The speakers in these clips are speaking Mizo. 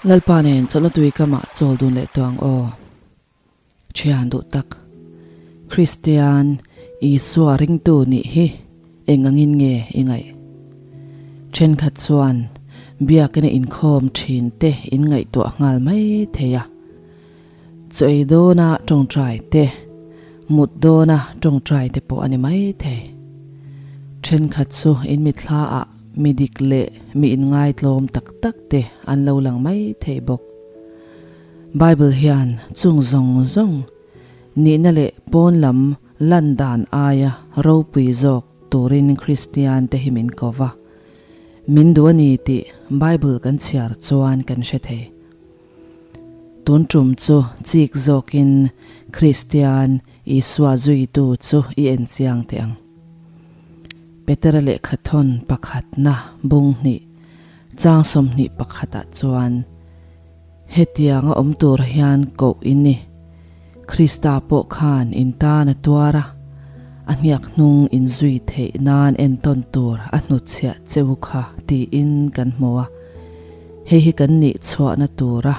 Lalpa nen chawlhna tui kamah chawl dun leh tawh ang aw. Thian duh tak, Kristian Isua ringtu nih hi eng angin nge i ngaih? Thenkhat chuan biakina inkhawm thin te in ngaihtuah nghal mai thei a. Chaw ei dawna tawngtai te, mut dawna tawngtai te pawh a ni mai thei. Thenkhat chu in mitthla ah mi dik leh mi inngaitlawm tak tak te an lo lang mai thei bawk. Bible hian chung zawng zawng nihna leh pawn lam lan dan aia ropui zawk turin Kristian te hi min ko va. Min duh a ni tih Bible kan chhiar chuan kan hre thei. Tun tum chu chik zawkin Kristian Isua zuitu chu i en chiang teh ang. Petera lehkhathawn pakhatna bung hnih chang 21 pakhatah chuan hetianga awm tur hian koh in ni. Krista pawh khan in tan a tuar a, a hniak hnung in zui theih nan entawn tur a hnutchhiah che u kha tiin kan hmu a. Hei hi kan nih chhuahna tura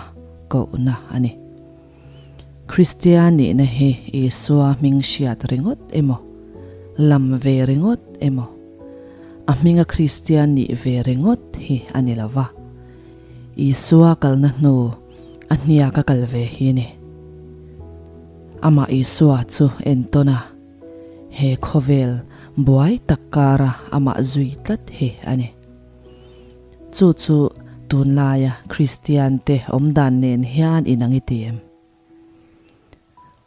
kohna a ni. Kristian nihna hi Isua hming hriat ringawt emaw, lam ve ringawt emaw, a hminga Kristian nih ve ringawt hi a ni lo va. Isua kalna hnu a hniaka kal ve hi a ni. Amah Isua chu entawn a, he khawvel buai tak kara amah zui tlat hi a ni. Chu chu tunlaia Kristiante awmdan nen hian inang i ti em?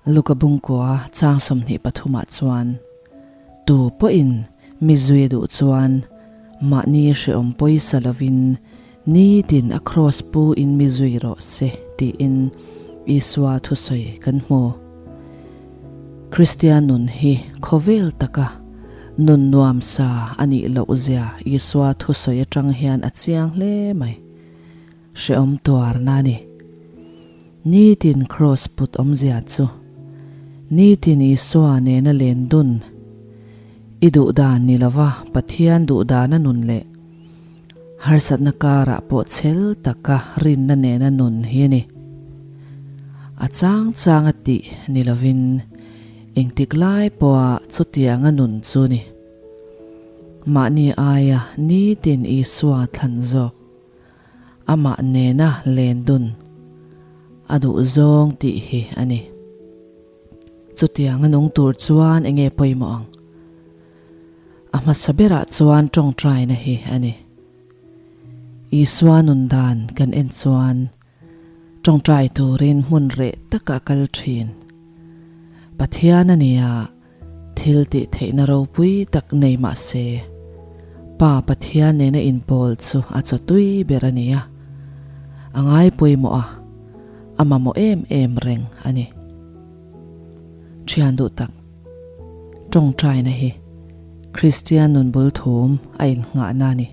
Luka bungkua chang 23 ah chuan, Tu pawhin mi zui a duh chuan mahni hrehawm pawisa lovin nitin a kraws pu in mi zui rawh se tiin Isua thusawi kan hmu. Kristian nun hi khawvel taka nun nuam sa a nih loh zia Isua thusawi atang hian a chiang hle mai. Hrehawm tuarna a ni. Nitin kraws put awmzia chu nitin Isua nena len dun i duh dan ni lova Pathian duh dana nun leh harsatna karah pawh chhel taka rinna nena nun hi a ni. A chang chang a tih ni lovin engtik lai pawha chutianga nun chu ni. Mahni aia nitin Isua thlan zawk, amah nena len dun a duh zawng tih hi a ni. Chutianga nung tur chuan enge pawimawh ang? A hmasa berah chuan tawngtaina hi a ni. Isua nun dan kan en chuan tawngtai turin hmun reh taka kal thin. Pathian a nia, thil tih theihna ropui tak nei mah se, Pa Pathian nena inpawl chu a chaw tui ber a nia. A ngai pawimawh a, a mamawh em em reng a ni. Thian duh tak. Tawngtaina hi Kristian nun bul thum a innghahna a ni.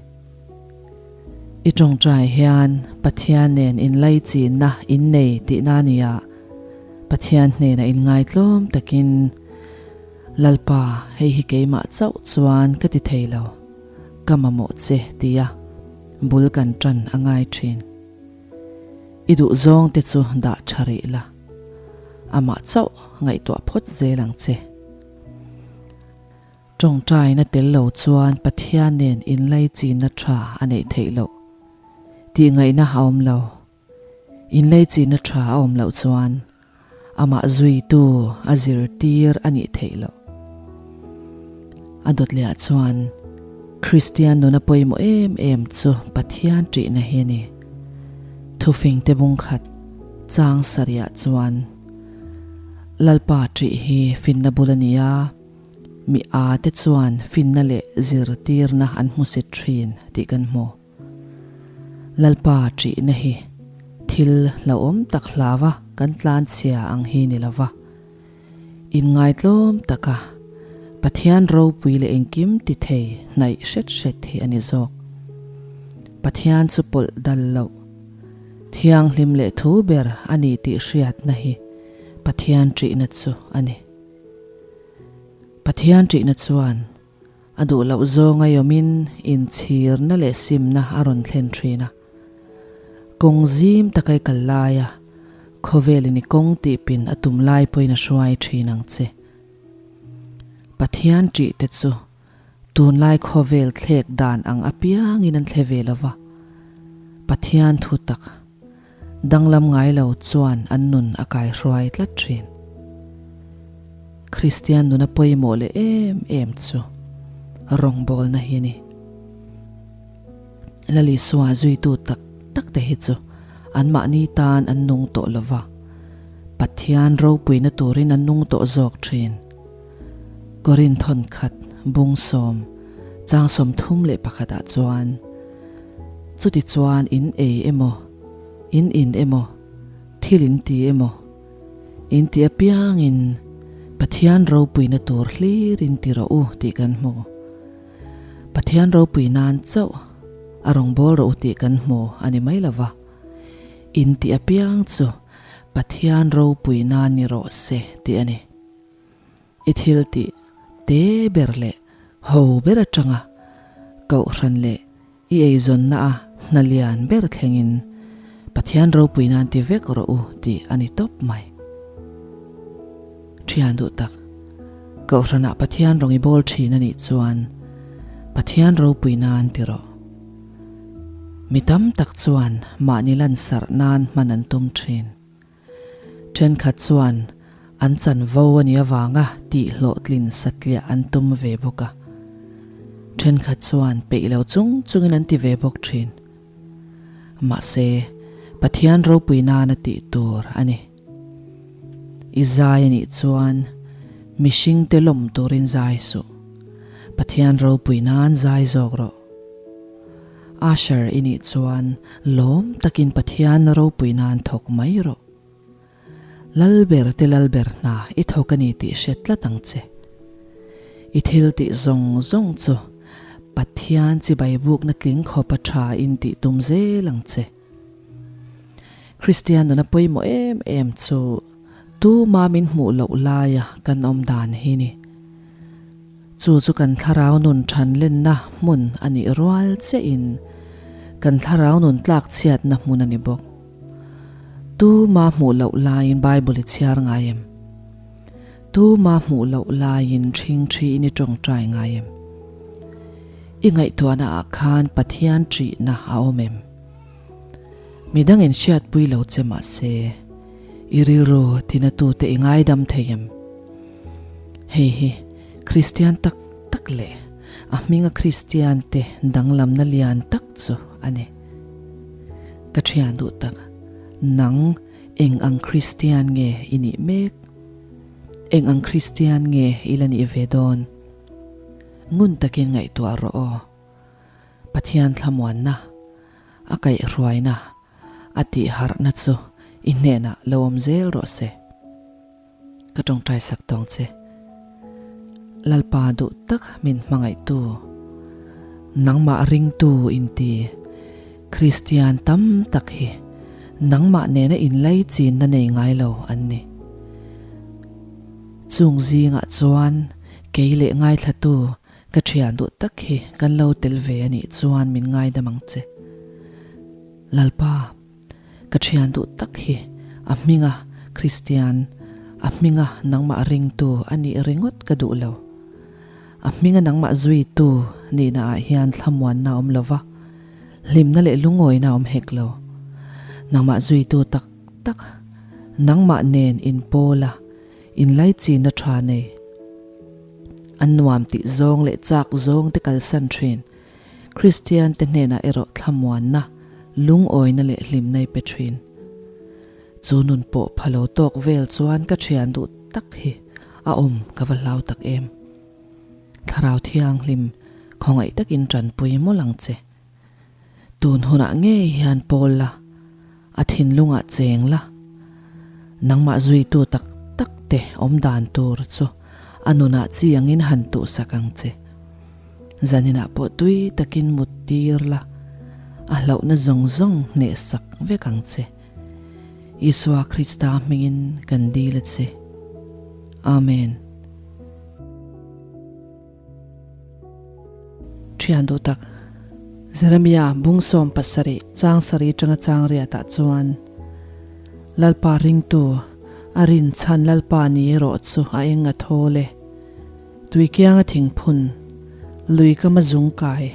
I tawngtai hian Pathian nen inlaichinna in nei tihna a ni a, Pathian hnenah inngaitlawm takin, Lalpa, hei hi keimah chauh chuan ka ti thei lo, ka mamawh che tia bul kan tan a ngai thin. I duhzawng te chu dah tha rih la. Amah chauh ngaihtuah phawt zel ang che. Tawngtaina tel lo chuan Pathian nen inlaichinna tha a neih theih loh. Tihngaihna a awm lo. Inlaichinna tha a awm loh chuan amah zuitu a zirtir a nih theih loh. A dawt lehah chuan Kristian nuna pawimawh em em chu Pathian ṭihna hi a ni. Thufingte bungkhat chang sarihah chuan Lalpa ṭih hi finna bul a ni a, mi â te chuan finna leh zirtirna an hmusit ṭhin tih kan hmu. Lalpa ṭihna hi thil hlauhawm tak hlava kan tlanchhia ang hi ni lova, Inngaitlawm taka Pathian ropui leh engkim ti thei hnaih hret hret hi a ni zawk. Pathian chu pawlh dal loh, thianghlim leh thu ber a ni tih hriatna hi Pathian ṭihna chu a ni. Pathian ṭihna chuan a duh loh zawnga yawmin inchhirna leh simna a rawn thlen ṭhin a. Kawng zim taka i kal laia khawvelin i kawng tihpin a tum lai pawhin a hruai thin ang che. Pathian ṭih te chu tunlai khawvel thlek dan ang apiangin an thle ve lo va, Pathian thu tak danglam ngai lo chuan an nun a kaihruai tlat thin. Kristian nuna pawimawh leh em em chu rawngbawlna hi a ni. Lalisua zuitu tak tak te hi chu anmahni tan an nung tawh lo va, Pathian ropuina turin an nung tawh zawk thin. Korinthon khat bungsawm chang 31 ah chuan, Chuti chuan in ei emaw, in in emaw, thil in ti emaw, in ti apiangin Pathian ropuina tur hlir in ti rawh u tih kan hmu. Pathian ropui nan chauh a rawngbâwl rawh u tih kan hmu a ni mai lo va, in tih apiang chu Pathian ropui nan ni rawh se tih a ni. I thil tih te ber leh ho ber atanga kohhran leh i eizawnna a hna lian ber thlengin Pathian ropui nan ti vek rawh u tih a ni tawp mai. Thian duh tak, Kohhranah Pathian rawng i bawl thin a nih chuan Pathian ropui nan ti rawh. Mi tam tak chuan mahni lansarh nan hman an tum thin. Thenkhat chuan an chanvo a nih avanga tih hlawhtlin satliah an tum ve bawk a. Thenkhat chuan peih lo chung chungin an ti ve bawk thin. Mahse, Pathian ropui nana tih tur a ni. I zai a nih chuan mihringte lawm turin zai suh. Pathian ropui nan zai zawk rawh. Usher i nih chuan lawm takin Pathian ropui nan thawk mai rawh. Lalber te lalber hna i thawk a ni tih hre tlat ang che. I thil tih zawng zawng chu Pathian chibai bukna tling khawpa tha in tih tum zel ang che. Kristian nuna pawimawh em em chu tuma min hmuh loh laia kan awm dan hi ni. Chu chu kan thlarau nun than lenna hmun a nih rual chiahin kan thlarau nun tlak chhiatna hmun a ni bawk. Tuma hmuh loh laiin Bible i chhiar ngai em? Tuma hmuh loh laiin ṭhingṭhiin i ṭawngṭai ngai em? I ngaihtuahna ah khan Pathian ṭihna a awm em? Midang in hriatpui lo che mahse, i rilru tinatute i ngaidam thei em? Hei hi Kristian tak tak leh a hminga Kristian te danglamna lian tak chu a ni. Ka thian duh tak, nang eng ang Kristian nge i nih mek? Eng ang Kristian nge i la nih ve dawn? Ngun takin ngaihtuah rawh aw. Pathian thlamuanna, a kaihhruaina, a tihharhna chu i hnenah lo awm zel rawh se. Ka tawngtai sak tawng che. Lalpa duh tak min hmangaihtu, nangmah ringtu inti Kristian tam tak hi nangmah nena inlai chinna nei ngai lo an ni. Chung zingah chuan kei leh ngaithlatu Ka thian duh tak hi kan lo tel ve a nih chuan min ngaidam ang che. Lalpa, ka thian duh tak hi a hminga Kristian, a hminga nangmah ringtu a nih ringawt ka duh lo. A hminga nangmah zuitu nihna ah hian thlamuanna a awm lo va, hlimna leh lungawina a awm hek lo. Nangmah zuitu tak tak, nangmah nen inpawl a, Inlaichinna tha nei. An nuam tih zawng leh chak zawng te kalsan thin. Kristian te hnenah erawh thlamuanna, lungawina leh hlimna i pe thin. Chu nun pawh pha lo tawk vel chuan ka thian duh tak hi a awm ka va hlau tak em. Thlarau Thianghlim khawngaih takin tanpui mawlh ang che. Tun hunah ngei hian pawl la, a thinlungah cheng la. Nangmah zuitu tak tak te awm dan tur chu a nunah chi angin han tuhsak ang che. Zaninah pawh tui takin mut tir la, a hlauhna zawng zawng hnehsak vek ang che. Isua Krista hmingin kan dil a che. Amen. Thian duh tak, Jeremia bung 17 chang sarih atanga chang riatah chuan Lalpa ringtu a rin chhan Lalpa ni erawh chu a eng a thawl e. Tui kianga thingphun, lui kama zung kai,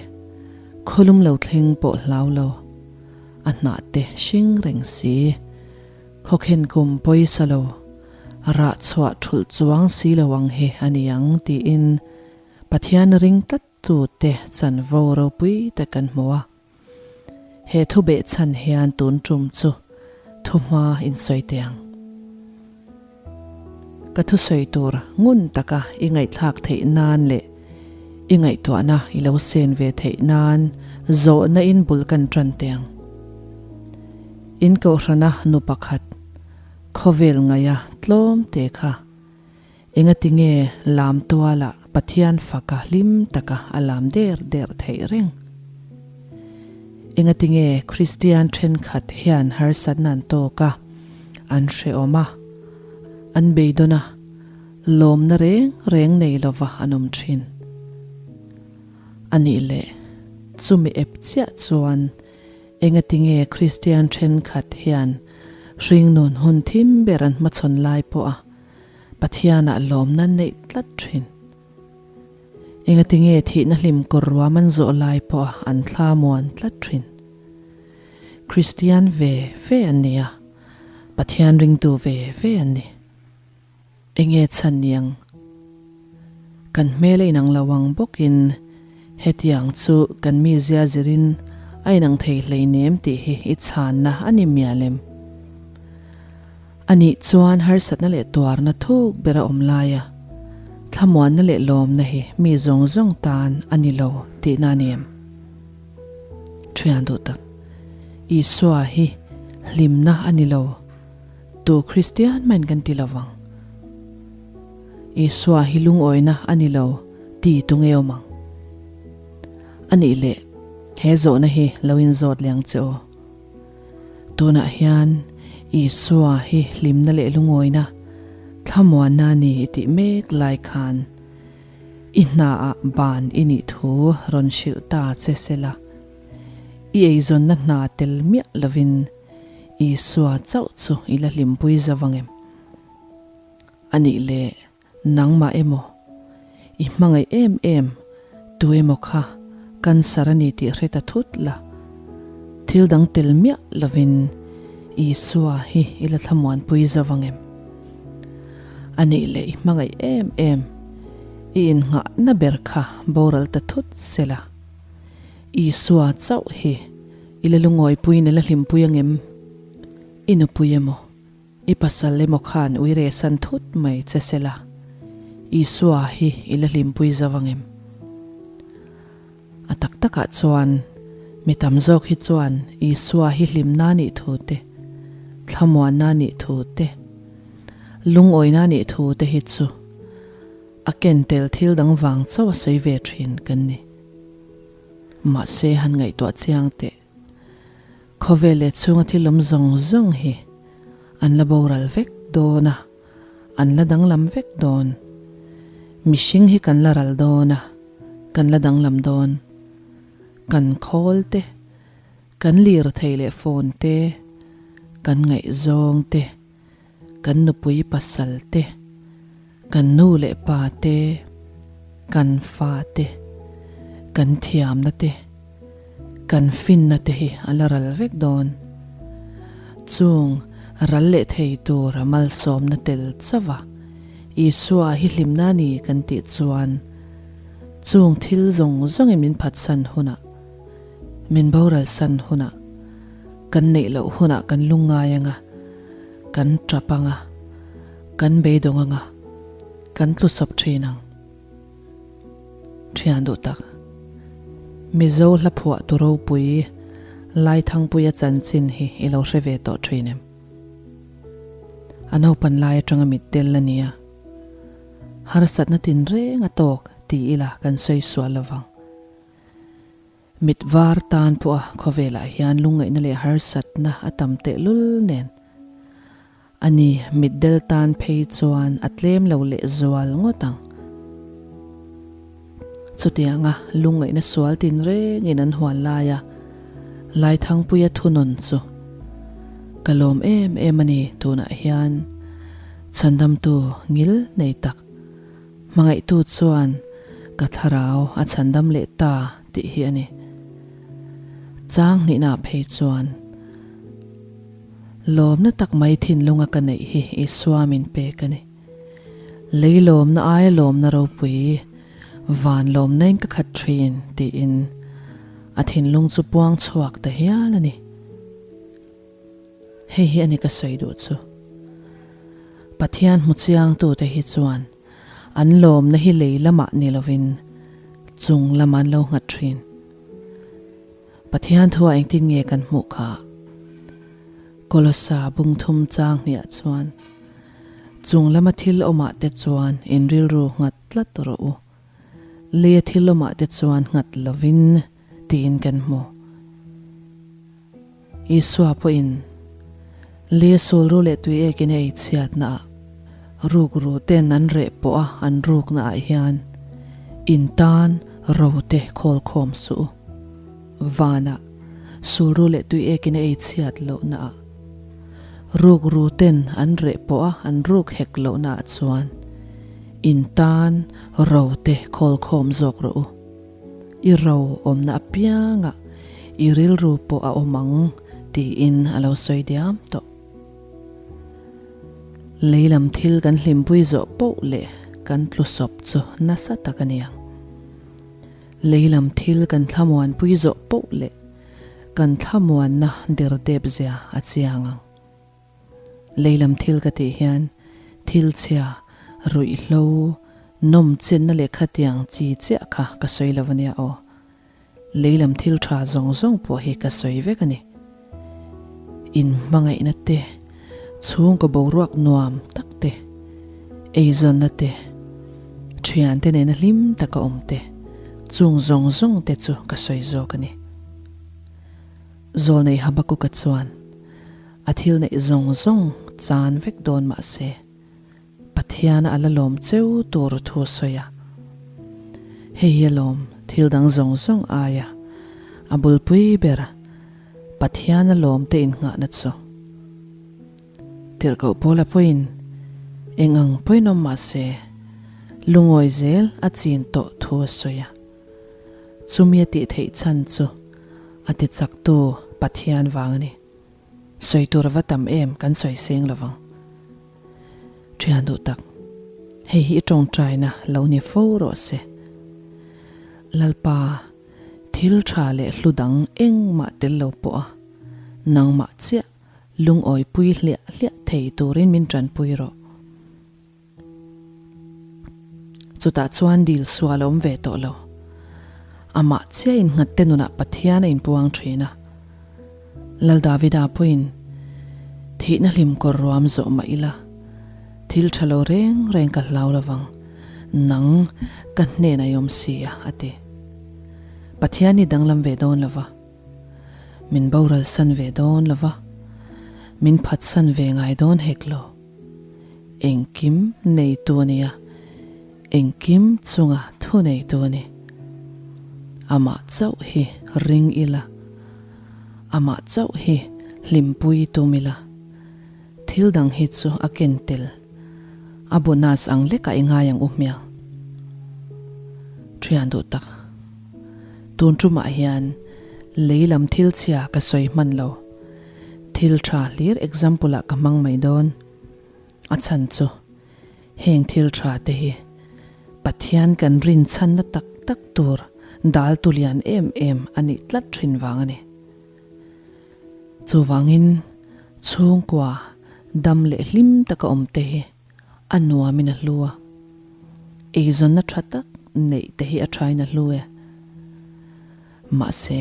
khawlum lo thleng pawh hlau lo, a hnah te hring reng si. Khawkhen kum pawisa lo, rah chhuah thulh chuang si lo ang hi a ni ang tiin Pathian ring tlat tute chanvo ropui tak kan hmu a. He thu behchhan hian tun tum chu thuhma in sawi teh ang. Ka thusawi tur ngun taka i ngaihthlak theih nan leh i ngaihtuahna i lo sen ve theih nan zawhna in bul kan tan teh ang. In kohhrana nu pakhat khawvel ngaia tlawm te kha Engati nge lam tualah Pathian faka hlim taka a lam der der theih reng? Engati nge Kristian thenkhat hian harsatna an tawk a, an hrehawm a, an beidawn a, lawmna reng reng nei lova an awm thin? A nih leh, chumi ep chiah chuan Engati nge Kristian thenkhat hian hringnun hun thim ber an hmachhawn lai pawha Pathianah lawmna neih tlat thin? Engati nge thihna hlim kawr ruam an zawh lai pawha an thla muan tlat thin? Kristian ve ve an ni a, Pathian ringtu ve ve an ni. Enge chhan niang? Kan hmel a inang lo ang bawkin hetiang chu kan mizia zirin a inang thei hleinem tih hi i chhanna a ni mial em? Anih chuan harsatna leh tuarna thuk ber a awm laia thlamuanna leh lawmna hi mi zawng zawng tan a ni lo tihna a ni em? Thian duh tak, Isua hi hlimna a ni lo. Tu Kristian main kan ti lovang. Isua hi lungawina a ni lo ti tu nge awm ang? A nih leh he zawhna hi lo inzawt leh ang che aw. Tunah hian Isua hi hlimna leh lungawina thlamuanna a ni i tih mek lai khan i hnaah ban i nih thu rawn hrilh ta che sela, i eizawnna hna tel miah lovin Isua chauh chu i la hlimpui zo ang em? A nih leh nangmah emaw, i hmangaih em em tu emaw kha cancer a ni tih hre ta thut la, thil dang tel miah lovin Isua hi i la thlamuanpui zo ang em? A nih leh i hmangaih em em, i innghahna ber kha boral ta thut se la, Isua chauh hi I la lungawipuiin i la hlimpui angem? I nupui emaw, i pasal emaw khan ui rehsan thut mai che se la, Isua hi i la hlimpui zo angem? A tak takah chuan, mi tam zawk hi chuan Isua hi hlimna nih thu te, thlamuanna nih thu te, lungawina nih thu te hi chu a ken tel thil dang vang chauh a sawi ve thin kan ni. Mahse han ngaihtuah chiang teh. Khawvel leh chhunga thil awm zawng zawng hi an la boral vek dawn a, an la danglam vek dawn. Mihring hi kan la ral dawn a, kan la danglam dawn. Kan khawl te, kan lirthei leh phone te, kan ngaihzawng te, kan nupui pasal te, kan nu leh pa te, kan fa te, kan thiamna te, kan finna te hi a la ral vek dawn. Chung ral leh thei tur a malsawmna tel chauh a, Isua hi hlimna a ni kan tih chuan chung thil zawng zawngin min phatsan hunah, min boral san hunah, kan neih loh hunah kan lungngai ang a, kan tap ang a, kan beidawng ang a, kan tlusawp thin ang. Thian duh tak, Mizo hla phuah tu ropui Laithangpuia chanchin hi i lo hre ve tawh thin em? A naupan lai atanga mit tel a nia. Harsatna tinreng a tawk ti ila kan sawi sual lovang. Mit var tan pawha khawvelah hian lungngaihna leh harsatna a tam tehlul nen a ni, mitdel tan phei chuan a tlem lo leh zual ngawt ang. Chutianga lungngaihna sual tinrengin an hual laia Laithangpuia thunawn chu ka lawm em em a ni tunah hian chhandamtu ngil nei tak hmangaihtu chuan ka thlarau a chhandam leh ta tih hi a ni. Chang hnihna phei chuan lawmna tak mai thinlunga ka neih hi Isua min pek a ni. Lei lawmna aia lawmna ropui, van lawmnain ka khat thin tiin a thinlung chu puang chhuak ta hial a ni. Hei hi a ni ka sawi duh chu. Pathian hmu chiangtute hi chuan an lawmna hi lei lamah ni lovin chung lamah an lo nghat thin. Pathian thuah engtin nge kan hmuh kha? Kolosa bungthum chang hniah chuan chung lama thil awmah te chuan in rilru nghat tlat rawh u. Leia thil awmah te chuan nghat lovin tiin kan hmu. Isua pawhin leia sulru leh tui ekin a ei chhiatnaah rukru ten an reh pawh a an ruknaah hian in tan ro te khawlkhawm suh u. Vanah sulru leh tui ekin a ei chhiat lohnaah rukru ten an reh pawh a an ruk hek lohnaah chuan in tan ro te khawlkhawm zawk rawh u. I ro awmna apiangah i rilru pawh a awm ang tiin a lo sawi diam tawh. Lei lam thil kan hlimpui zawh poh leh kan tlu sawp chu nasa tak a ni ang. Lei lam thil kan thlamuanpui zawh poh leh kan thlamuanna derdep zia a chiang ang. Lei lam thil ka tih hian thil chhia, ruihhlo, nawm chenna leh khatiang chi chiah kha ka sawi lo ania aw. Lei lam thil tha zawng zawng pawh hi ka sawi vek a ni. In hmangaihna te, chhungkaw boruak nuam tak te, eizawnna te, thiante nena hlim taka awm te, chung zawng zawng te chu ka sawi zawk a ni. Zawlnei Habakuka chuan a thil neih zawng zawng chan vek dawn mah se, Pathiana a la lawm cheu tur thu a sawi a. Hei hi a lawm thil dang zawng zawng aia a bulpui ber Pathiana lawm te innghahna chu. Tirhkoh Paula pawhin eng ang pawhin awm mah se, lungawi zel a chin tawh thu a sawi a. Chumi a tih theih chhan chu a ti chaktu Pathian vang a ni. Sawi tur a va tam em kan sawi seng lo vang. Thian duh tak, hei hi i tawngtaina lo ni fo rawh se. Lalpa, thil tha leh hlu dang engmah tel lo pawh a, nangmah chiah lungawipui hliah hliah thei turin min tanpui rawh. Chutah chuan dil sual a awm ve tawh lo. Amah chiah innghat te nunah Pathian a inpuang thin a. Lal Davida pawhin thihna hlim kawr ruam zawh mah ila, thil tha lo reng reng ka hlau lovang, nang ka hnenah i awm si a, a ti. Pathian hi danglam ve dawn lova, min boral san ve dawn lova, min phatsan ve ngai dawn hek lo. Engkim neitu a nia, engkim chunga thu neitu a ni. Amah chauh hi ring ila, amah chauh hi hlimpui tum ila, thil dang hi chu a ken tel, a bonus ang lekah i ngai ang u hmiang. Thian duh tak, tun tumah hian lei lam thil chhia ka sawi hman lo. Thil tha hlir example ah ka hmang mai dawn. A chhan chu heng thil tha te hi Pathian kan rin chhanna tak tak tur dal tu lian em em a nih tlat thin vang a ni. Chuvangin chhungkua dam leh hlim taka awm te hi a nuamin a hlu a, eizawnna tha tak neih te hi a thain a hlu e. Mahse,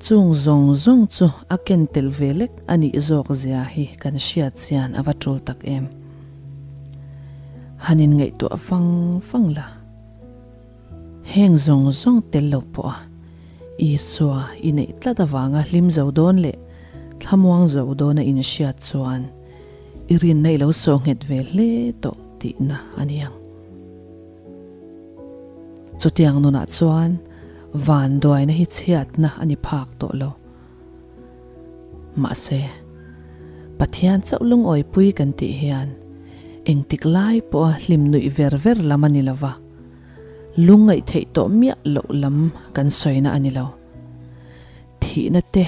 chung zawng zawng chu a ken tel ve lek a nih zawk zia hi kan hriat chian a va tul tak em. Han inngaihtuah fang fang la. Heng zawng zawng tel lo pawh a Isua i neih tlat avanga hlim zo dawn leh thlamuang zo dawna inhriat chuan i rinna i lo sawh nghet ve hle tawh tihna a ni ang. Chutiang nunah chuan vanduaina hi chhiatna a ni phak tawh lo. Mahse, Pathian chauh lungawipui kan tih hian engtik lai pawha hlim nuih ver ver lam a ni lo va, lungngaih theih tawh miah loh lam kan sawina a ni lo. Thihna te,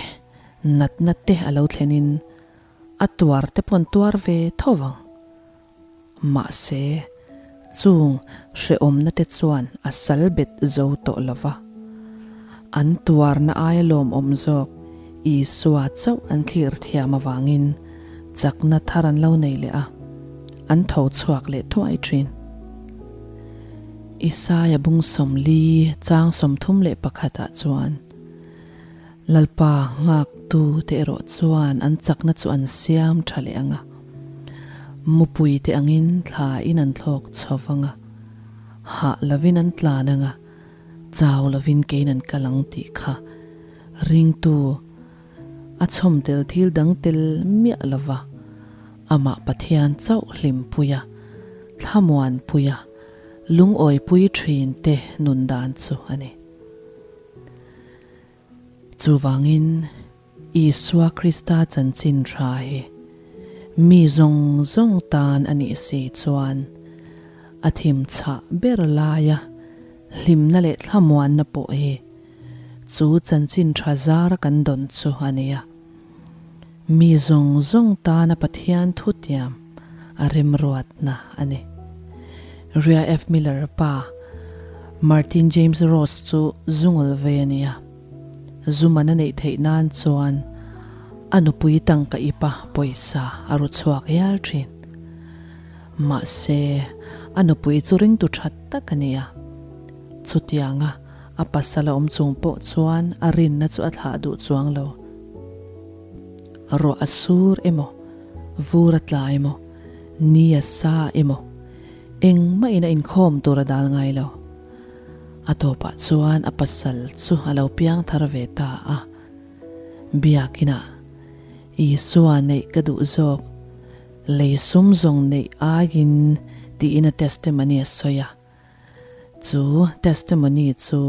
natna te a lo thlenin a tuar te paw'n tuar ve tho vang. Mahse, chung hrehawmna te chuan a sal bet zo tawh lo va. An tuarna aia lawmawm zawk Isua chauh an thlir thiam avangin chakna thar an lo nei leh a, an tho chhuak leh thuai thin. Isaia bung 40 chang 31 ah chuan, Lalpa nghaktu te erawh chuan an chakna chu an siam tha leh ang a, mupui te angin thla in an thlawk chho vang a, hah lovin an tlan ang a, chau lovin kein an kal ang tih kha ringtu a chhawm tel thil dang tel miah lova amah Pathian chauh hlimpui a, thlamuanpui a, lungawipui thin te nun dan chu a ni. Chuvangin, Isua Krista chanchin tha hi mi zawng zawng tan a nih si chuan a thim chhah ber laia hlimna leh thlamuanna pawh hi chu chanchin tha zara kan dawn chu a ni a. Mi zawng zawng tana Pathian thutiam a remruatna a ni. Ria F. Miller pa Martin James Ross chu zungul ve a ni a. Zuman a neih theih nan chuan a nupui tangka ipa pawisa a ru chhuak hial thin. Mahse, a nupui chu ringtu that tak a ni a. Chutianga a pasal a awm chung pawh chuan a rinna chu a thlah duh chuang lo. Ruah a sur emaw, vur a tla emaw, ni a sa emaw, engmah in a inkhawm tur a dal ngai lo. A tawpah chuan a pasal chu a lo piang thar ve ta a. Biakinah, Isua neih ka duh zawk, lei sum zawng neih aiin tiin a testimony a sawi a. Chu testimony chu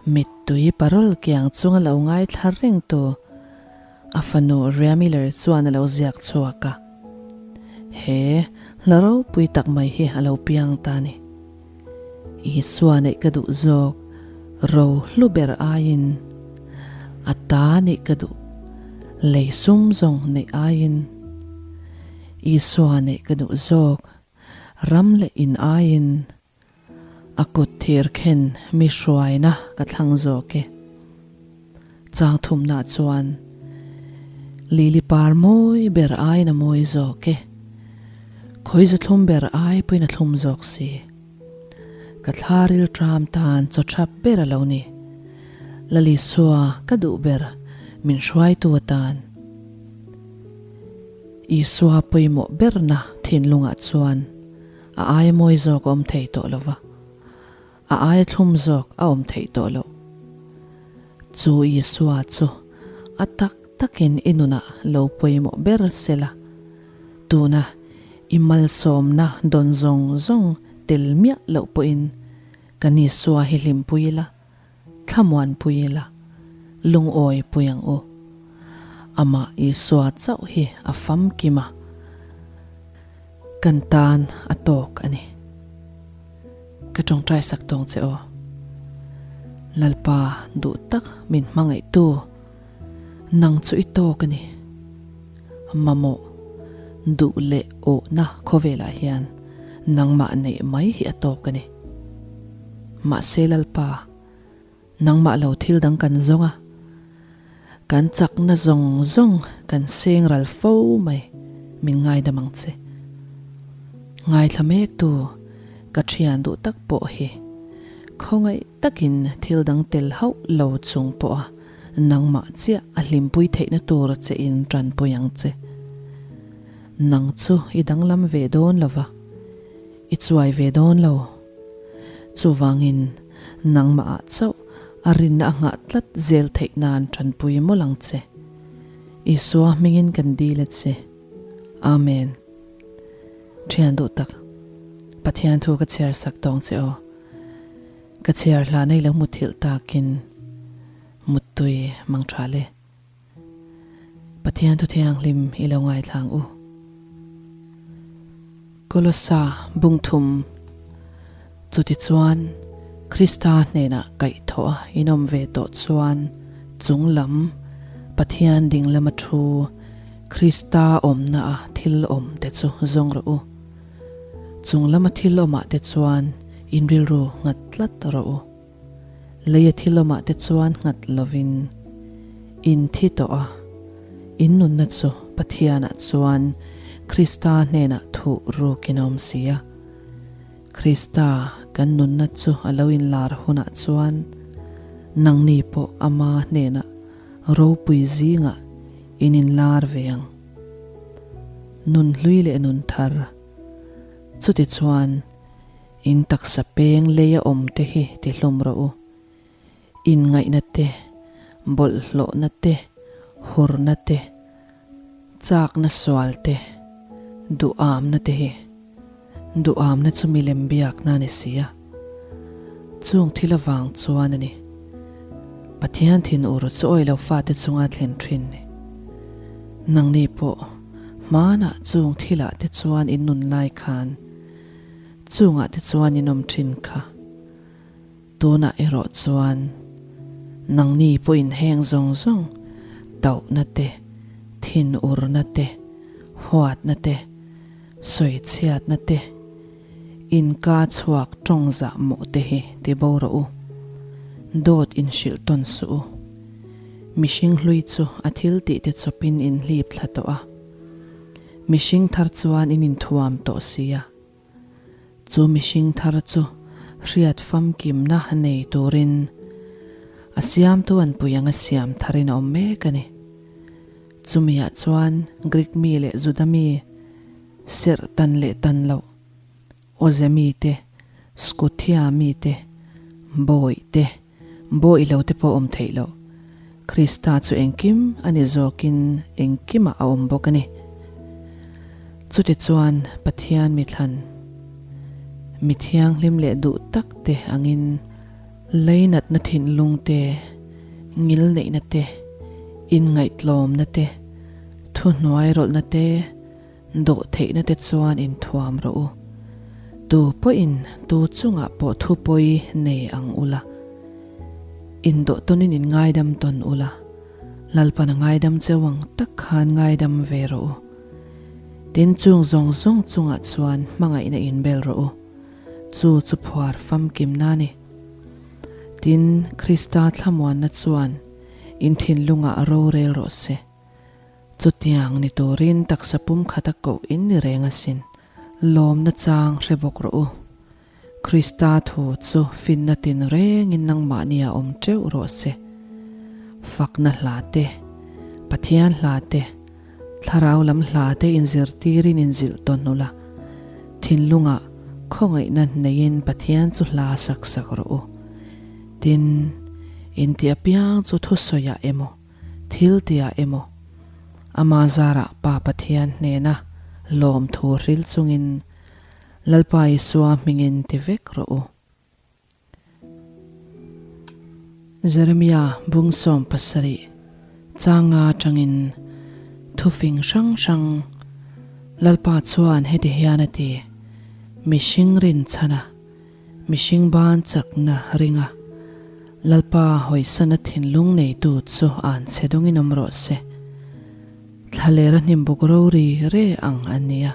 Mittui parol kiang chunga lo ngaithla reng tu a fanu Ria Miller chuan a lo ziak chhuak a. He hla ropui tak mai hi a lo piang ta a ni. Isua neih ka duh zawk ro hlu ber aiin, a ta neih ka duh lei sum zawng neih aiin, Isua neih ka duh zawk ram leh in aiin, A kut thir khen mi hruaina ka thlang zawk e. Chang thumna chuan Lili par mawi ber aiin a mawi zawk e. Khawizu thlum ber ai pawhin a thlum zawk si. Ka thla rilṭam tan chaw ṭhap ber a lo ni. Lalisua ka duh ber min hruaitu atan. Isua pawimawh berna thinlungah chuan A aia mawi zawk a awm thei tawh lo va, a aia thlum zawk a awm theih tawh loh. Chu Isua chu a tak takin i nunah lo pawimawh ber se la, tuna i malsawmna dawn zawng zawng tel miah loh pawhin kan Isua hi hlimpui ila, Thlamuanpui ila, lungawi pui ang u. Amah Isua chauh hi a famkim a, kan tan a tawk a ni. Ka tawngtai sak tawng che aw. Lalpa duh tak min hmangaihtu, nang chu i tawk a ni. Mamawh, duh leh awhna khawvelah hian nangmah neih mai hi a tawk a ni. Mahse Lalpa, nangmah lo thil dang kan zawng a, kan chakna zawng zawng kan seng ral fo mai, min ngaidam ang che. Ngaithla mektu ka thian duh tak pawh hi khawngaih takin thil dang tel hauh lo chung pawha nangmah chiah a hlimpui theihna tur che in tanpui ang che. Nang chu i danglam ve dawn lova, i chuai ve dawn lo. Chuvangin, nangmahah chauh a rinna a nghah tlat zel theih nan tanpui mawlh ang che. Isua hmingin kan dil a che. Amen. Thian duh tak, Pathian thu ka chhiar sak tawng che aw. Ka chhiar hlan a i lo muthilh takin muttui mang tha le. Pathian thu thianghlim i lo ngaithlang u. Kolosa bungthum Chutichuan, Krista hnenah kaihthawh a inawm ve tawh chuan chung lam Pathian ding lama thu Krista awmna a thil awm te chu zawng rawh u. Chung lama thil awmah te chuan in rilru nghat tlat rawh u. Leia thil awmah te chuan nghat lovin in thi tawh a, in nunna chu Pathianah chuan Krista hnenah thuh rukin a awm si a. Krista kan nunna chu a lo inlar hunah chuan nangni pawh ama hnenah ropui zingah in inlar ve ang. Nun hlui leh nun thar. Chutichuan In taksa peng leia awm te hi ti hlum rawh u. Inngaihna te, bawlhhlawhna te, hurna te, chakna sual te, duhamna te hi. Duhamna chu milem biakna a ni si a. Chung thil avang chuan a ni. Pathian thinur chu awi lo fate chunga thlen thin ni. Nangni pawh hmanah chung thilah te chuan in nun lai khan Chungah te chuan in awm thin kha. Tunah erawh chuan nangni pawhin heng zawng zawng tauhna te, thinurna te, huatna te, sawichhiatna te, inka chhuak tawng zah mawh te hi ti bo rawh u. Dawt inhrilh tawn suh u. Mihring hlui chu a thil tih te chawpin inhlip thla tawh a. Mihring thar chuan in inthuam tawh sia. Chu mihring thar chu hriat famkimna nei turin a siamtu an pui anga siam tharin a awm mek a ni. Chumiah chuan Greek mi leh Juda mi, serh tan leh tan loh, Awze mite, Scuthia mite, Bawih te, Bawih lo te pawh awm theih loh. Krista chu engkim a ni zawkin engkimah a awm bawk a ni. Chutichuan Pathian mithlan, mi thianghlim leh duh tak te angin leinatna thinlung te, ngilneihna te, inngaihtlawmna te, thuhnuairawlhna te, Dawhtheihna te chuan inthuam rawh u. Tu pawhin tu chungah pawh thu pawi nei ang ula. Indawh tawnin in ngaidam tawn ula, Lalpan a ngaidam cheu ang tak khan ngaidam ve rawh u. Tin chung zawng zawng chungah chuan hmangaihna inbel rawh u. Chu chu phuar famkimna a ni. Tin, Krista thlamuanna chuan in thinlungah rorel rawh se. Chutiang ni turin taksa pum khata koh in ni reng asin. Lawmna chang hre bawk rawh u. Krista thu chu finna tin rengin nangmahnia awm teuh rawh se. Fakna hla te, Pathian hla te, Thlarau lam hla te inzirtirin inzilh tawn ula, thinlungah khawngaihna neiin Pathian chu hla sak sak rawh u. Tin, inti apiang chu thusawiah emaw, Thil tiah emaw, ama zarah Pa Pathian hnena lawmthu hril chungin Lalpa Isua hmingin ti vek rawh u. Jeremia bung 70 changa atangin thufing hrang hrang Lalpa chuan heti hian a ti, Mihring rinchhana Mihring ban chakna ringa Lalpa hawisana thinlung neitu chu an chhe dawngin awm rawh se. Thlalera hnimbuk ro ri re ang a nia,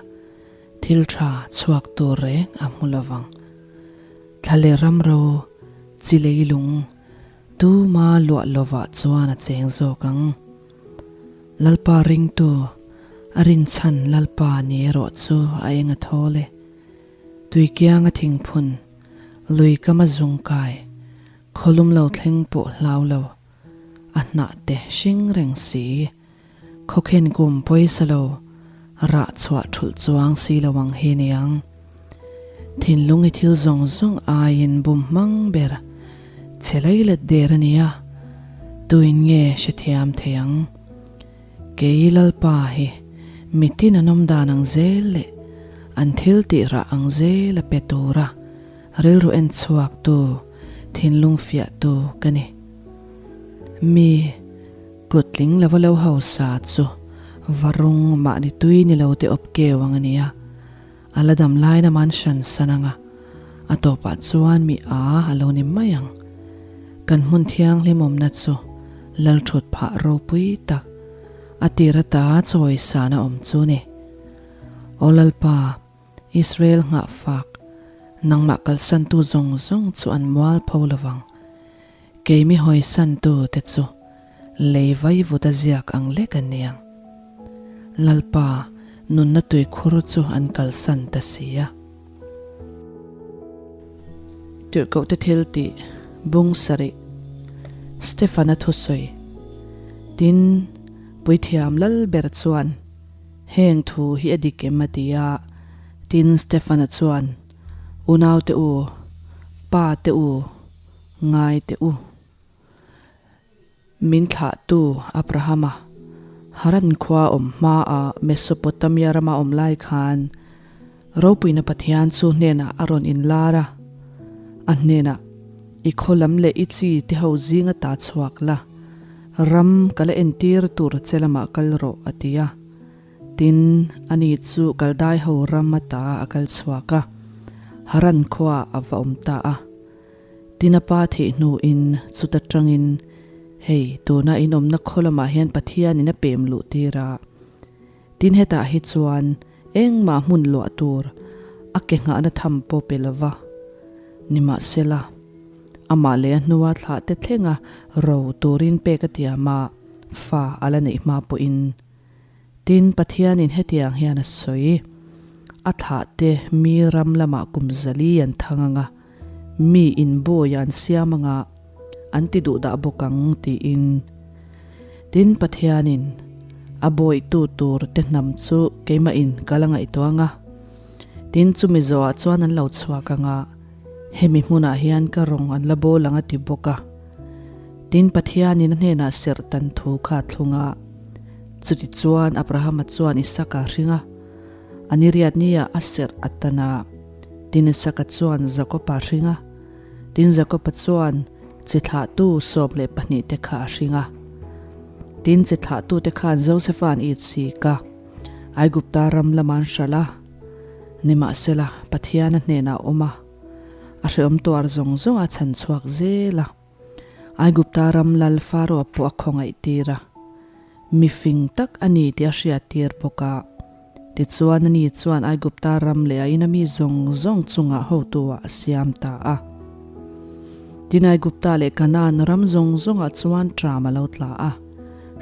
thil tha chhuak tur reng a hmu lovang. Thlaler ram ro chi leilung tuma luah lovah chuan a cheng zawk ang. Lalpa ringtu a rinchhan Lalpa ni erawh chu a eng a thawl e. Tuikianga thingphun, lui kama zungkai, khawlum lo thleng pawh hlau lo, a hnah te hring reng si, khawkhen kum pawisa lo, rah chhuah thulh chuang si lo ang hi niang. Thinlung i thil zawng zawng aiin bum hmang ber che lei let der a nia, tuin nge hrethiam thei ang? Kei Lalpa hi mitin an awm dan ang zel leh an thil tih rah ang zel a pe tura rilru en chhuak tu thinlung fiahtu ka ni. Mi kut tling lova lo hausa chu varung mahni tui ni lo te awp keu ang a nia. A la dam lai na man hran san anga, a tawpah chuan mi a a lo ni mai ang. Kan hmun thianghlim awmna chu Lalthut phah ropui tak a tir ata chawi sana awm chu ni. Aw Lalpa, Israel nghah fak, nangmah kalsantu zawng zawng chu an mual pho lovang. Keimi hawisantu te chu lei vaivut a ziak ang lek an ni ang. Lalpa, nunna tuikhur chu an kalsan ta si a. Tirhkohte thil tih bung sarih Stefana thusawi Tin, Puithiam lal ber chuan heng thu hi a dik em a ti a, tin Stefana chuan, Unaute u, pa te u, ngai teh u. Min thlahtu Abrahama, Haran khua awm hmaah Mesopotamia rama awm lai khan ropuina Pathian chu hnenah a rawn inlar a. A hnenah, I khaw lam leh i chi te ho zinga ta chhuak la, ram ka la entir tur che lamah kal rawh, a ti a. Tin, ani chu Kaldai ho ram ata a kal chhuak a, Haran khuaah a va awm ta a. Tin a pa theih hnuin chuta tangin, Hei, tuna in awmna khaw lamah hian Pathianin a pem luh tir a. Tin hetah hi chuan engmah hmun luah tur a ke nghahna tham pawh pe lo va. Nimahsela, amah leh a hnua thlah te thlenga ro turin pek a tiam a, fa a la neih hma pawhin. Tin, Pathianin hetiang hian a sawi, A thlahte mi ram lamah kum zali an thang ang a, mi in bawi an siam ang a, an ti duh dah bawk ang, tiin. Tin, Pathianin a bawitu tur te hnam chu keimahin ka la ngaihtuah ang a, tin, chumi zawhah chuan an lo chhuak ang a, hemi hmunah hian ka rawng an la bawl ang a ti bawk a. Tin, Pathianin a hnenah serh tan thu kha a thlung a. Chutichuan Abrahama chuan Isaka a hring a, a ni riat nia a serh a tan a. Tin, Isaka chuan Jakoba a hring a, tin, Jakoba chuan chi thlahtu 12 te kha a hring a. Tin, chi thlahtute khan Josefa an it sik a, Aigupta ram lama an hralh a. Nimahsela, Pathian a hnenah a awm a, a hrehawm tuar zawng zawng a chhan chhuak zel a. Aigupta ram lal Faroa pawh a khawngaih tir a, mi fing tak a ni tih a hriat tir bawk a. Tichuan ani chuan Aigupta ram leh a ina mi zawng zawng chungah hotu-ah a siam ta a. Tin Aigupta leh Kanaan ram zawng zawngah chuan ṭam a lo tla a,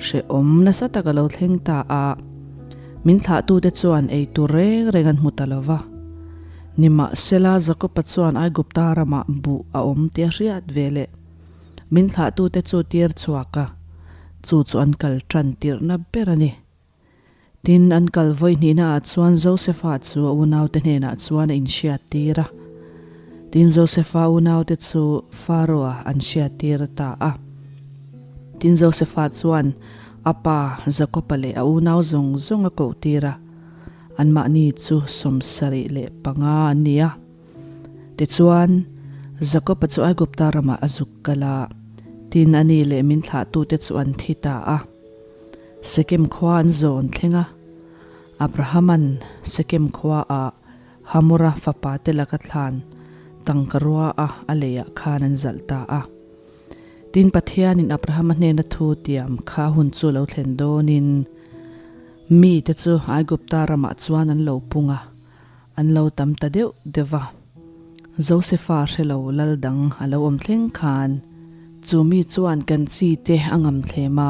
hrehawm nasa tak a lo thleng ta a. Min thlahtute chuan ei tur reng reng an hmu ta lo va. Nimahsela, Jakoba chuan Aigupta ramah buh a awm tih a hriat ve leh. Min thlahtute chu tir chhuak a, chu chu an kal tan tirhna ber a ni. Tin, an kal vawi hnihnaah chuan Josefa chu a unaute hnenah chuan a inhriattir a. Tin, Josefa unaute chu Faroa an hriattir ta a. Tin, Josefa chuan a pa Jakoba leh a unau zawng zawng a kohtir a. Anmahni chu 75 an ni a. Tichuan, Jakoba chu Aigupta ramah a zuk kal a, tin a ni leh min thlahtute chu an thi ta a. Sekem khua an zawn thleng a. Abrahama'n Sekem khuaah Hamora fapate laka thlan tangkarua a a leiah khan an zalh ta a. Tin, Pathianin Abrahama hnena thu tiam kha hun chu lo thlen dawnin, Mite chu Aigupta ramah chuan an lo pung a, an lo tam ta deuh deuh va. Josefa hre lo lal dang a lo awm thleng khan, chu mi chuan kan chi te a ngam thlem a,